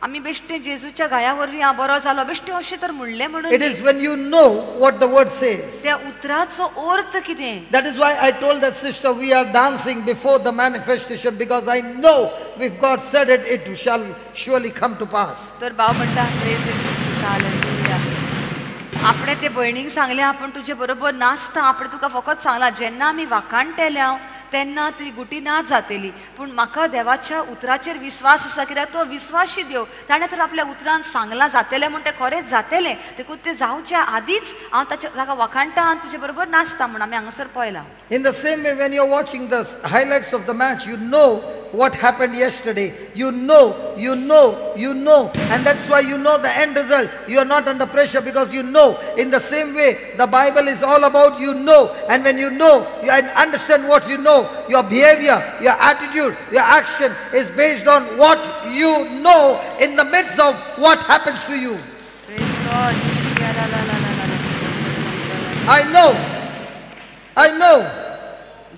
[SPEAKER 3] आमी बेश्टे जेजूच्या घाया वरवीं हांव बरो जालो बेश्टे अशें तर म्हणलें म्हणून
[SPEAKER 1] It is when you know what the word says.
[SPEAKER 3] त्या उतराचो अर्थ कितें.
[SPEAKER 1] That is why I told that sister we are dancing before the manifestation, because I know if God said it, it shall surely come to pass.
[SPEAKER 3] तर भाव म्हणटा प्रेज Jesus hallelujah. आपणे ते भयणीक सांगलें आपूण तुजे बरोबर नाचता, आपणे तुका फकत सांगलां जेन्ना आमी वाखाणटेल्या तेन्ना ती गुटी नाच जातली, पूण म्हाका देवाच्या उतराचेर विस्वास आसा कित्याक तो विस्वाशी देव, ताणें तर आपल्या उतरान सांगलां जातलें म्हूण तें खरेंच जातलें, देखून तें जावच्या आदींच हांव ताचे ताका वाखाणटा आनी तुजे बरोबर नाचता म्हूण आमी हांगासर पळयलां.
[SPEAKER 1] In the same way, when you are watching the highlights of the match, you know what happened yesterday. You know, you know, you know. And that's why you know the end result. You are not under pressure because you know. In the same way, the Bible is all about you know. And when you know, you understand what you know. Your behavior, your attitude, your action is based on what you know in the midst of what happens to you.
[SPEAKER 3] Praise God.
[SPEAKER 1] I know. I know.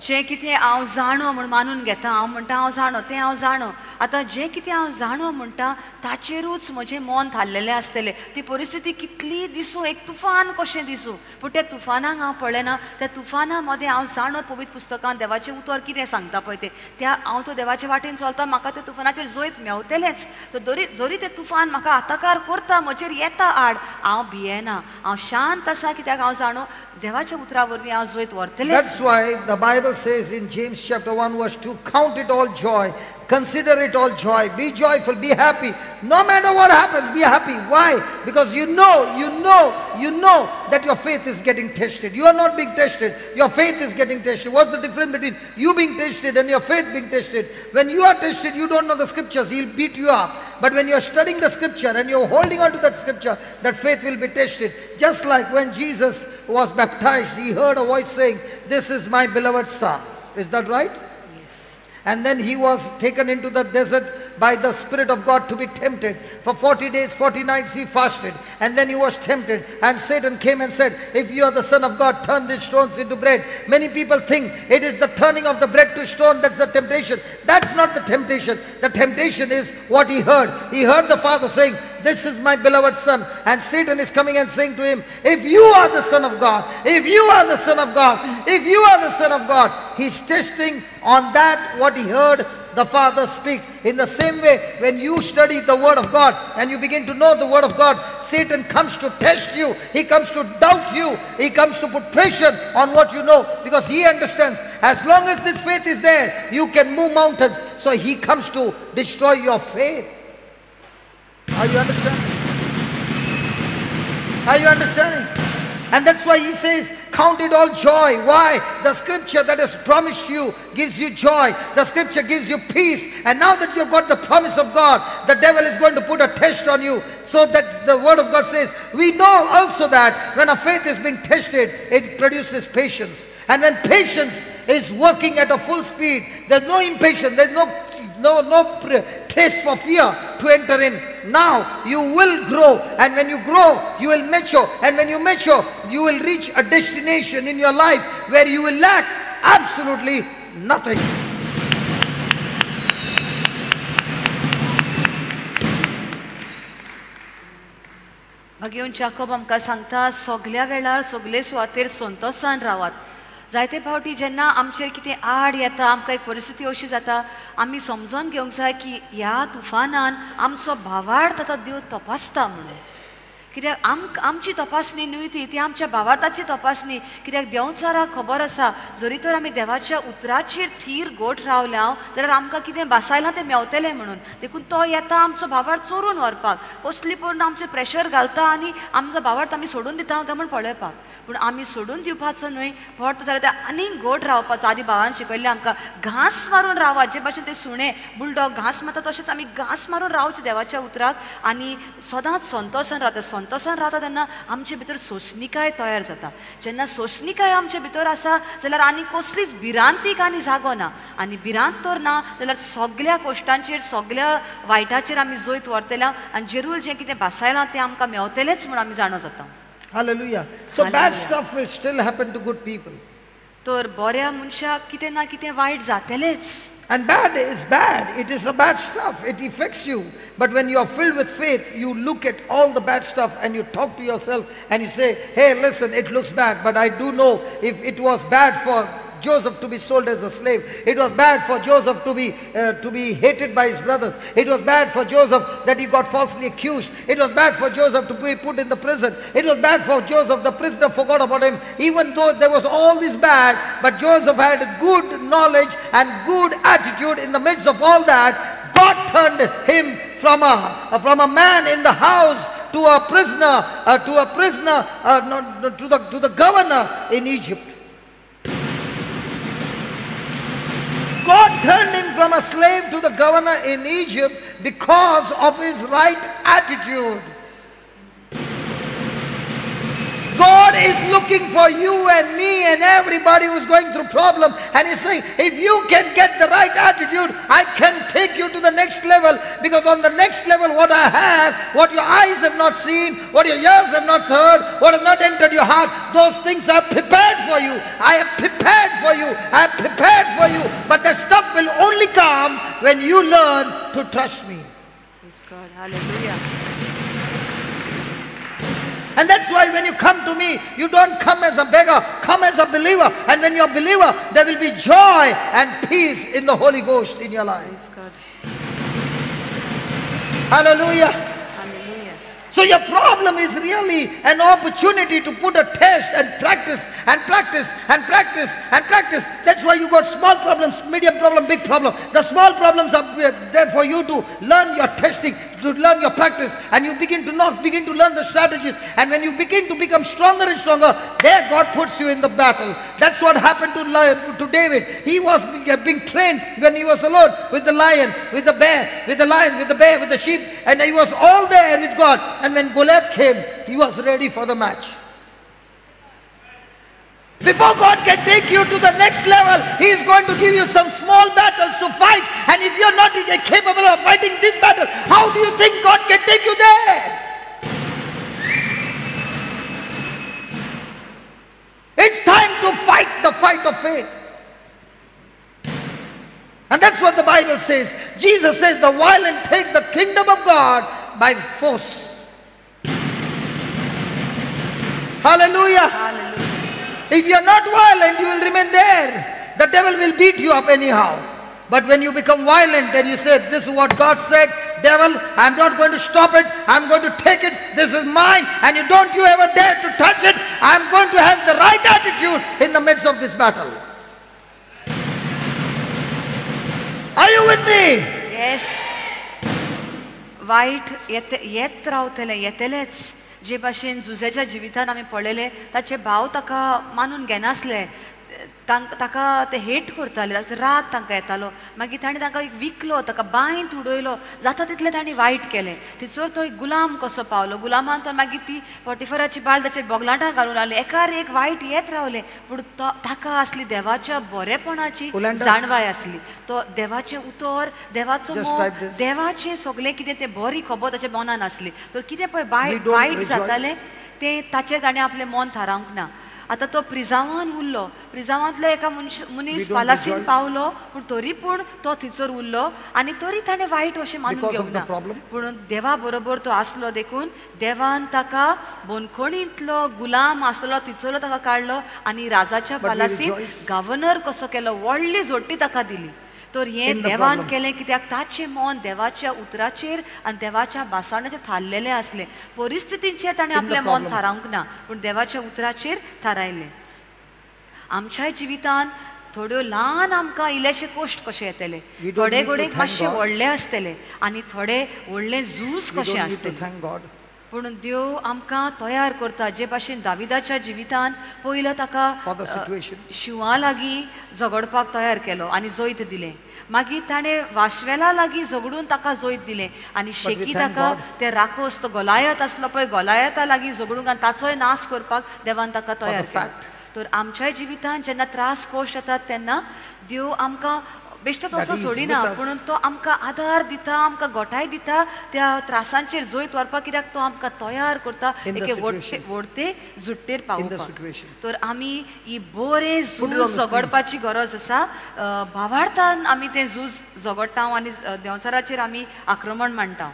[SPEAKER 3] जें कितें हांव जाणो म्हूण मानून घेता, हांव म्हणटा हांव जाणो, तें हांव जाणो. आतां जें कितें हांव जाणो म्हणटा ताचेरूच म्हजें मन थारलेलें आसतलें. ती परिस्थिती कितली दिसूं, एक तुफान कशें दिसूं, पूण त्या तुफानाक हांव पळयना. त्या तुफाना मदें हांव जाणो पवित्र पुस्तकान देवाचें उतर कितें सांगता पळय तें, त्या हांव तो देवाचे वाटेन चलता, म्हाका त्या तुफानाचेर जैत मेवतलेंच. तर जरी तें तुफान म्हाका आताकार करता, म्हजेर येता आड, हांव भियेना, हांव शांत आसा कित्याक हांव जाणो देवाच्या उतरा वरवीं हांव जैत व्हरतलें.
[SPEAKER 1] That's why the Bible says in James chapter 1 verse 2, count it all joy, consider it all joy, be joyful, be happy. No matter what happens, be happy. Why? Because you know, you know, you know that your faith is getting tested. You are not being tested. Your faith is getting tested. What's the difference between you being tested and your faith being tested? When you are tested, you don't know the scriptures. He'll beat you up. But when you are studying the scripture and you're holding on to that scripture, that faith will be tested. Just like when Jesus was baptized, he heard a voice saying, "This is my beloved son." Is that right?
[SPEAKER 3] Yes.
[SPEAKER 1] And then he was taken into the desert by the Spirit of God to be tempted. For 40 days, 40 nights he fasted. And then he was tempted. And Satan came and said, "If you are the Son of God, turn these stones into bread." Many people think it is the turning of the bread to stone that's the temptation. That's not the temptation. The temptation is what he heard. He heard the Father saying, "This is my beloved Son." And Satan is coming and saying to him, "If you are the Son of God, if you are the Son of God, if you are the Son of God." He's testing on that what he heard the Father speak. In the same way, when you study the Word of God and you begin to know the Word of God, Satan comes to test you. He comes to doubt you. He comes to put pressure on what you know, because he understands as long as this faith is there, you can move mountains. So he comes to destroy your faith. Are you understanding? Are you understanding? And that's why he says, count it all joy. Why? The scripture that has promised you gives you joy. The scripture gives you peace. And now that you've got the promise of God, the devil is going to put a test on you. So that the word of God says, we know also that when our faith is being tested, it produces patience. And when patience is working at a full speed, there's no impatience, there's no taste for fear to enter in. Now you will grow, and when you grow, you will mature, and when you mature, you will reach a destination in your life where you will lack absolutely nothing.
[SPEAKER 3] भगेवन Jacob आमकां सांगता, सगल्या वेळार सगले सुवातेर संतोसान रावात. जायते फावटी जेन्ना आमचेर कितें आड येता, आमकां एक परिस्थिती अशी जाता, आमी समजून घेवंक जाय की ह्या तुफानान आमचो भावार्थ आतां देव तपासता म्हणून. कित्याक आमची तपासणी न्हय ती, ती आमच्या भावार्थाची तपासणी. कित्याक देंवचाराक खबर आसा, जरी तर आमी देवाच्या उतराचेर थीर गोठ रावल्या जाल्यार आमकां कितें बासायलां तें मेवतलें म्हणून. देखून तो येता आमचो भावार्थ चोरून व्हरपाक, कसली पूर्ण आमचेर प्रेशर घालता आनी आमचो भावार्थ आमी सोडून दिता काय म्हूण पळोवपाक. पूण आमी सोडून दिवपाचो न्हय, फट जाल्यार ते आनीक गोठ रावपाचो. आदी भावान शिकयल्लें आमकां, घांस मारून रावा. जे भाशेन ते सुणे बुलडॉग घांस मारता तशेंच आमी घांस मारून रावचें देवाच्या उतराक आनी सदांच संतोसान रावता. संतोसान रावता तेन्ना आमचे भितर सोंसणीकाय तयार जाता. जेन्ना सोंसणीकाय आमचे भितर आसा जाल्यार आनी कसलीच भिरांतीक आनी जागो ना. आनी भिरांत तर ना जाल्यार सगल्या कश्टांचेर सगल्या वायटाचेर आमी जैत व्हरतले आनी जेरूल जें कितें भासायलां तें आमकां मेवतलेंच म्हूण आमी जाणो जाता.
[SPEAKER 1] Hallelujah. So bad stuff will still happen to good people.
[SPEAKER 3] तर बऱ्या मनशाक कितें ना कितें वायट जातलेंच.
[SPEAKER 1] And bad is bad. It is a bad stuff. It affects you. But when you are filled with faith, you look at all the bad stuff and you talk to yourself and you say, hey, listen, it looks bad, but I do know if it was bad for Joseph to be sold as a slave, it was bad for Joseph to be hated by his brothers, it was bad for Joseph that he got falsely accused, it was bad for Joseph to be put in the prison, it was bad for Joseph, the prisoner forgot about him. Even though there was all this bad, but Joseph had good knowledge and good attitude. In the midst of all that, God turned him from a man in the house to a prisoner, to the governor in Egypt. God turned him from a slave to the governor in Egypt because of his right attitude. God is looking for you and me and everybody who's going through problem, and he's saying, if you can get the right attitude, I can take you to the next level, because on the next level what I have, what your eyes have not seen, what your ears have not heard, what has not entered your heart, those things are prepared for you. I have prepared for you. I have prepared for you. But the stuff will only come when you learn to trust me.
[SPEAKER 3] Praise God. Hallelujah.
[SPEAKER 1] And that's why when you come to me, you don't come as a beggar, come as a believer. And when you're a believer, there will be joy and peace in the Holy Ghost in your life.
[SPEAKER 3] Praise God.
[SPEAKER 1] Hallelujah.
[SPEAKER 3] Hallelujah.
[SPEAKER 1] So your problem is really an opportunity to put a test and practice and practice and practice and practice. That's why you got small problems, medium problem, big problem. The small problems are there for you to learn your testing, to learn your practice, and you begin to knock, begin to learn the strategies. And when you begin to become stronger and stronger, there God puts you in the battle. That's what happened to David. He was being trained when he was alone with the lion, with the bear, with the lion, with the bear, with the sheep, and he was all there with God. And when Goliath came, he was ready for the match. Before God can take you to the next level, He is going to give you some small battles to fight. And if you are not capable of fighting this battle, how do you think God can take you there? It's time to fight the fight of faith. And that's what the Bible says. Jesus says the violent take the kingdom of God by force. Hallelujah.
[SPEAKER 3] Hallelujah.
[SPEAKER 1] If you are not violent, you will remain there. The devil will beat you up anyhow. But when you become violent and you say, this is what God said, devil, I'm not going to stop it. I'm going to take it. This is mine. And you don't you ever dare to touch it. I'm going to have the right attitude in the midst of this battle. Are you with me?
[SPEAKER 3] Yes. वायट येत रावतलें, येतलेंच. जे भाशेन जुझ्याच्या जिवितान आमी पळयलें, ताचे भाव ताका मानून घेनासले, ताका ते हेट करताले, ताचो राग तांकां येतालो. मागीर ताणें तांकां एक विकलो, ताका बांयंत उडयलो, जाता तितलें ताणें वायट केलें. थंयसर तो एक गुलाम कसो पावलो. गुलामान तर मागीर ती पोटिफराची बायल ताचेर बोगलाटां घालून लागली. एकार एक वायट येत रावलें, पूण तो ताका आसली देवाच्या बरेपणाची जाणवाय आसली. तो देवाचें उतर, देवाचो मोग, देवाचें सगळें कितें तें बरी खबर ताच्या मनान आसली. तर कितें पळय वायट जातालें तें ताचेर ताणें आपलें मन थारावंक ना. आतां तो प्रिजावान उरलो. प्रिजावांतलो एका मनीस पालासीन पावलो, पूण तरी पूण तो थंयसर उरलो आनी तरी ताणें वायट अशें मानून घेवंक ना. पूण देवा बरोबर तो आसलो देखून देवान ताका बंदखणींतलो गुलाम आसलो थंयसरलो ताका काडलो आनी राजाच्या पालासीन गव्हर्नर कसो केलो, व्हडली जोडटी ताका दिली. तर हें देवान केलें कित्याक ताचें मन देवाच्या उतराचेर आनी देवाच्या भाशणाचेर थारलेलें आसलें. परिस्थितीचेर ताणें आपलें मन थारावंक ना, पूण देवाच्या उतराचेर थारायलें. आमच्याय जिवितान थोड्यो ल्हान आमकां इल्लेशे कश्ट कशे येतले, थोडे घडये मातशे व्हडले आसतले आनी थोडे व्हडले झूज कशे आसतले. पूण देव आमकां तयार करता. जे भाशेन दाविदाच्या जिवितान पयलो ताका शिंवा लागीं झगडपाक तयार केलो आनी जैत दिलें. मागीर ताणें वाशवेला लागीं झगडून ताका जैत दिलें आनी शेकी ताका ते राखोस तो गोलायत आसलो पळय, गोलायता लागीं झगडूंक आनी ताचोय नाश करपाक देवान ताका तयार केलो. तर आमच्याय जिवितान जेन्ना त्रास कश्ट येतात तेन्ना देव आमकां बेश्टोच
[SPEAKER 1] That
[SPEAKER 3] असो
[SPEAKER 1] he is
[SPEAKER 3] सोडिना
[SPEAKER 1] with us.
[SPEAKER 3] पूण तो आमकां आदार दिता, आमकां गोठाय दिता त्या त्रासांचेर जैत व्हरपाक, कित्याक तो आमकां तयार करता
[SPEAKER 1] In the
[SPEAKER 3] एके
[SPEAKER 1] situation.
[SPEAKER 3] व्हडते जुट्टेर
[SPEAKER 1] In the
[SPEAKER 3] पावोवपाक.
[SPEAKER 1] situation.
[SPEAKER 3] तर आमी ही बरें
[SPEAKER 1] Put it on
[SPEAKER 3] झूज
[SPEAKER 1] the screen.
[SPEAKER 3] झगडपाची गरज आसा. भावार्थान आमी तें झूज झगडटा आनी देंवचाराचेर आमी आक्रमण मांडटा.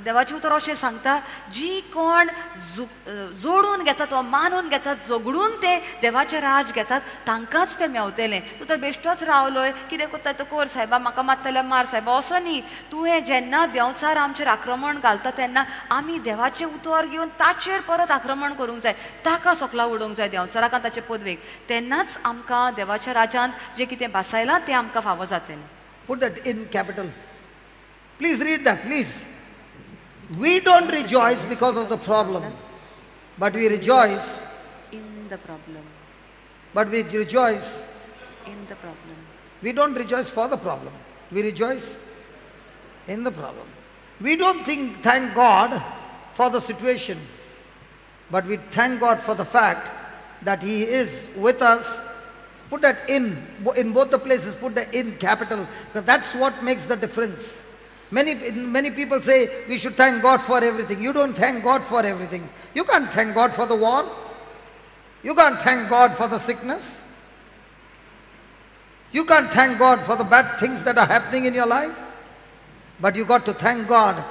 [SPEAKER 3] देवाचें उतर अशें सांगता, जी कोण जोडून घेतात वा मानून घेतात, झगडून ते देवाचें राज घेतात, तांकांच तें मेवतलें. तूं तर बेश्टोच रावलोय, कितें करता तो कर सायबा, म्हाका मारतल्या मार सायबा, असो न्ही. तुवें जेन्ना देंवचार आमचेर आक्रमण घालता तेन्ना आमी देवाचें उतर घेवन ताचेर परत आक्रमण करूंक जाय, ताका सकला उडोवंक जाय देंवचाराक आनी ताचे पदवेक. तेन्नाच आमकां देवाच्या राजान जें कितें भासायलां तें आमकां फावो जातलें.
[SPEAKER 1] Put that in capital. Please read that, please. We don't rejoice because of the problem, but we rejoice
[SPEAKER 3] in the problem.
[SPEAKER 1] But we rejoice
[SPEAKER 3] in the problem.
[SPEAKER 1] We don't rejoice for the problem. We rejoice in the problem. We don't think thank God for the situation, but we thank God for the fact that He is with us. Put that in both the places, put the in capital, because that's what makes the difference. Many people say we should thank God for everything. You don't thank God for everything. You can't thank God for the war. You can't thank God for the sickness. You can't thank God for the bad things that are happening in your life. But you got to thank God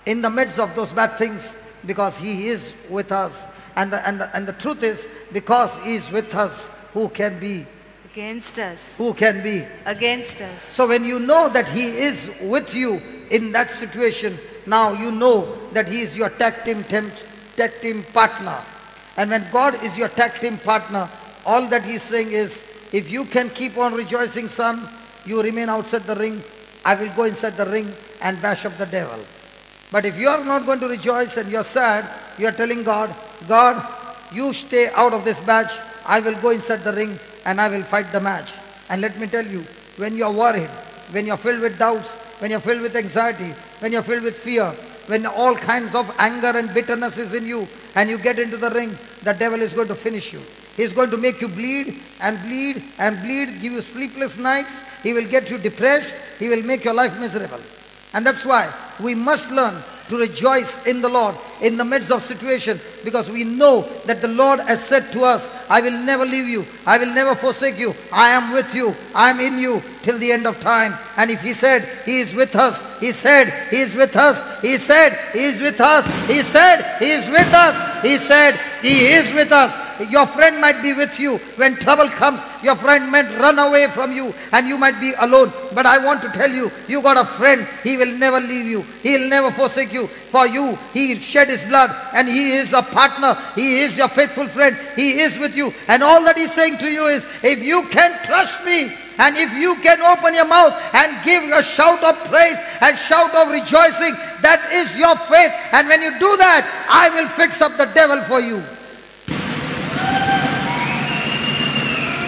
[SPEAKER 1] in the midst of those bad things, because He is with us. And the truth is, because He is with us, who can be
[SPEAKER 3] against us?
[SPEAKER 1] Who can be
[SPEAKER 3] against us?
[SPEAKER 1] So when you know that He is with you in that situation, now you know that He is your tag team partner. And when God is your tag team partner, all that He is saying is, if you can keep on rejoicing, son, you remain outside the ring. I will go inside the ring and bash up the devil. But if you are not going to rejoice and you are sad, you are telling God, God, you stay out of this match. I will go inside the ring and I will fight the match. And let me tell you, when you are worried, when you are filled with doubts, when you are filled with anxiety, when you are filled with fear, when all kinds of anger and bitterness is in you, and you get into the ring, the devil is going to finish you. He is going to make you bleed and bleed and bleed, give you sleepless nights. He will get you depressed. He will make your life miserable. And that's why we must learn to rejoice in the Lord in the midst of situation, because we know that the Lord has said to us, I will never leave you, I will never forsake you, I am with you, I am in you till the end of time. And if He said He is with us, He said He is with us, He said He is with us, He said He is with us, He said He is with us. Your friend might be with you when trouble comes. Your friend might run away from you and you might be alone. But I want to tell you, you got a friend. He will never leave you. He will never forsake you. For you, He shed His blood, and He is a partner. He is your faithful friend. He is with you. And all that He's saying to you is, if you can trust me, and if you can open your mouth and give a shout of praise and shout of rejoicing, that is your faith. And when you do that, I will fix up the devil for you.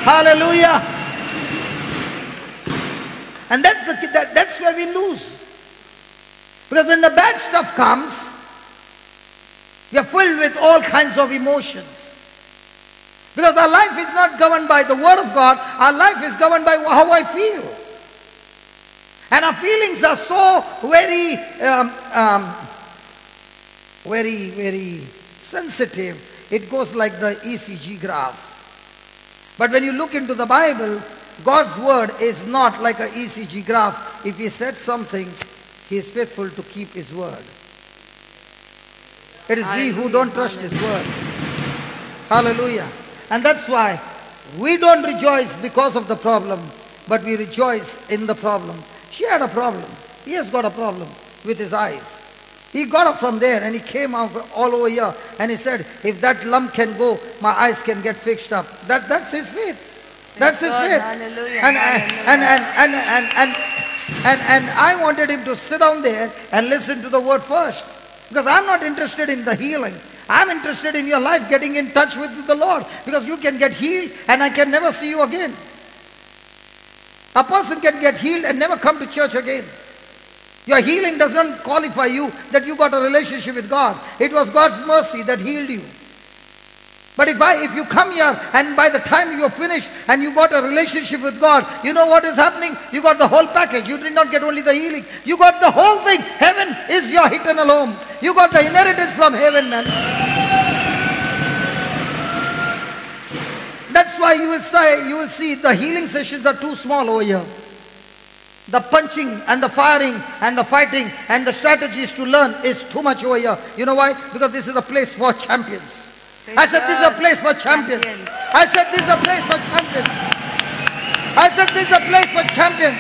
[SPEAKER 1] Hallelujah. And that's where we lose. Because when the bad stuff comes, we are filled with all kinds of emotions. Because our life is not governed by the Word of God. Our life is governed by how I feel. And our feelings are so very, very, very sensitive. It goes like the ECG graph. But when you look into the Bible, God's Word is not like an ECG graph. If He said something, He is faithful to keep His word. It is we who don't trust His word. Hallelujah. And that's why we don't rejoice because of the problem, but we rejoice in the problem. She had a problem. He has got a problem with his eyes. He got up from there and he came out all over here and he said, if that lump can go, my eyes can get fixed up. That's his faith. That's his faith.
[SPEAKER 3] Hallelujah.
[SPEAKER 1] And I wanted him to sit down there and listen to the word first. Because I'm not interested in the healing. I'm interested in your life getting in touch with the Lord. Because you can get healed and I can never see you again. A person can get healed and never come to church again. Your healing does not qualify you that you got a relationship with God. It was God's mercy that healed you. But if you come here and by the time you're finished and you got a relationship with God, you know what is happening? You got the whole package. You did not get only the healing. You got the whole thing. Heaven is your eternal home. You got the inheritance from heaven, man. That's why you will see the healing sessions are too small over here. The punching and the firing and the fighting and the strategies to learn is too much over here. You know why? Because this is a place for champions. I said this is a place for champions. I said this is a place for champions. I said this is a place for champions.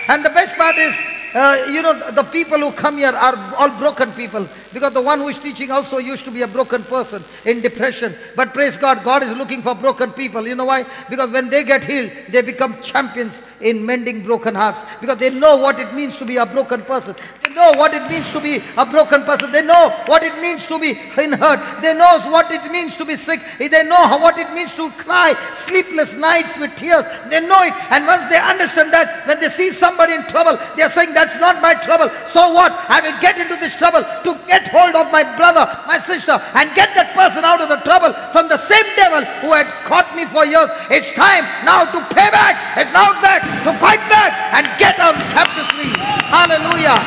[SPEAKER 1] And the best part is, the people who come here are all broken people. Because the one who is teaching also used to be a broken person in depression. But praise God, God is looking for broken people. You know why? Because when they get healed, they become champions in mending broken hearts. Because they know what it means to be a broken person. They know what it means to be a broken person. They know what it means to be in hurt. They know what it means to be sick. They know what it means to cry sleepless nights with tears. They know it. And once they understand that, when they see somebody in trouble, they are saying, that's not my trouble. So what? I will get into this trouble to get hold of my brother, my sister, and get that person out of the trouble from the same devil who had caught me for years. It's time now to pay back. It's now back to fight back and get our captives free. Hallelujah.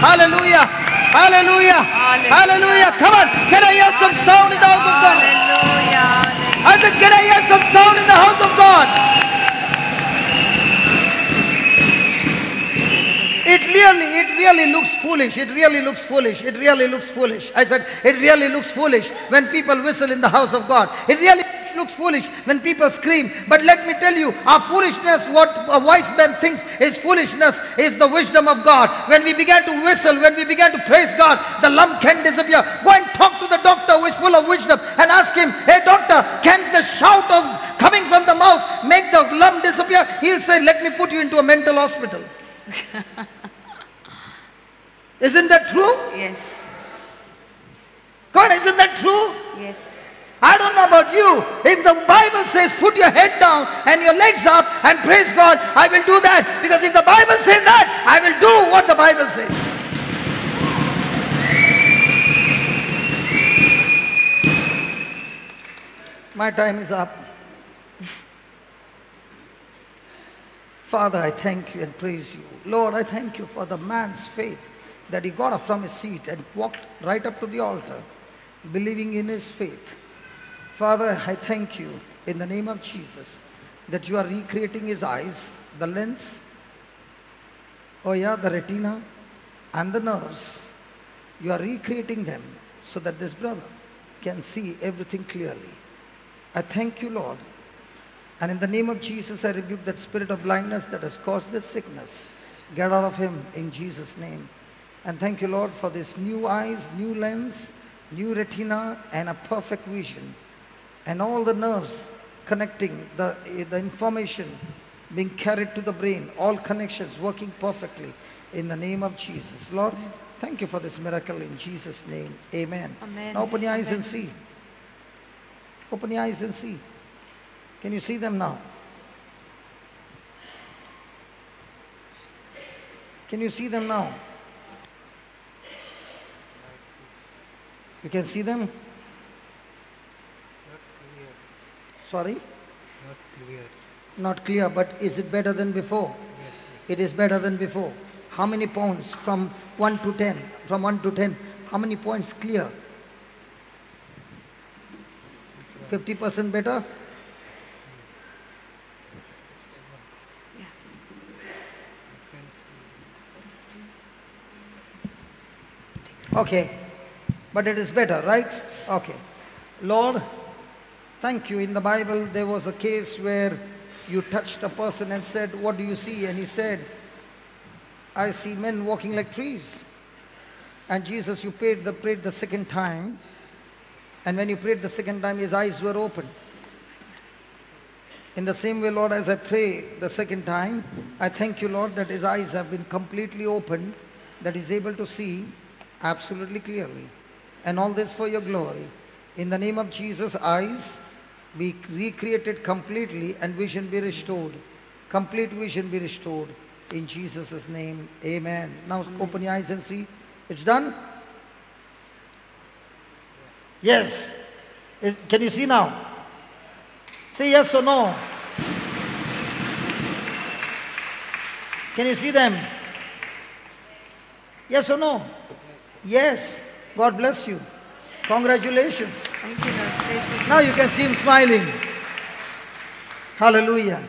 [SPEAKER 1] Hallelujah. Hallelujah. Hallelujah. Come on. Can I hear some sound in the house of God? Hallelujah. I said, can I hear some sound in the house of God? It really looks foolish. It really looks foolish. It really looks foolish. I said, it really looks foolish when people whistle in the house of God. It really looks foolish when people scream. But let me tell you, our foolishness, what a wise man thinks is foolishness, is the wisdom of God. When we began to whistle, when we began to praise God, the lump can disappear. Go and talk to the doctor who is full of wisdom and ask him, hey doctor, can the shout of coming from the mouth make the lump disappear? He'll say, let me put you into a mental hospital. Isn't that true?
[SPEAKER 3] Yes.
[SPEAKER 1] God, isn't that true?
[SPEAKER 3] Yes.
[SPEAKER 1] I don't know about you. If the Bible says put your head down and your legs up and praise God, I will do that. Because if the Bible says that, I will do what the Bible says. My time is up. Father, I thank you and praise you. Lord, I thank you for the man's faith that he got up from his seat and walked right up to the altar, believing in his faith. Father, I thank you in the name of Jesus that you are recreating his eyes, the lens, the retina and the nerves. You are recreating them so that this brother can see everything clearly. I thank you, Lord. And in the name of Jesus, I rebuke that spirit of blindness that has caused this sickness. Get out of him in Jesus' name. And thank you, Lord, for this new eyes, new lens, new retina, and a perfect vision. And all the nerves connecting, the information being carried to the brain, all connections working perfectly in the name of Jesus. Lord, thank you for this miracle in Jesus' name. Amen.
[SPEAKER 3] Amen.
[SPEAKER 1] Now open your eyes
[SPEAKER 3] Amen.
[SPEAKER 1] And see. Open your eyes and see. Can you see them now? Can you see them now? You can see them?
[SPEAKER 7] Not clear.
[SPEAKER 1] Sorry?
[SPEAKER 7] Not clear.
[SPEAKER 1] Not clear, but is it better than before?
[SPEAKER 7] Yes.
[SPEAKER 1] It is better than before. How many points from 1 to 10? From 1 to 10, how many points clear? 50% better? Okay, but it is better, right? Okay. Lord, thank you. In the Bible, there was a case where you touched a person and said, what do you see? And he said, I see men walking like trees. And Jesus, you prayed the second time. And when you prayed the second time, his eyes were open. In the same way, Lord, as I pray the second time, I thank you, Lord, that his eyes have been completely opened, that he's able to see absolutely clearly. And all this for your glory. In the name of Jesus, eyes be recreated completely and vision be restored. Complete vision be restored. In Jesus' name, amen. Now open your eyes and see. It's done? Yes. Can you see now? Say yes or no. Can you see them? Yes or no? Yes. God bless you. Congratulations.
[SPEAKER 3] Thank you, Lord. Praise you.
[SPEAKER 1] Now you can see him smiling. Hallelujah.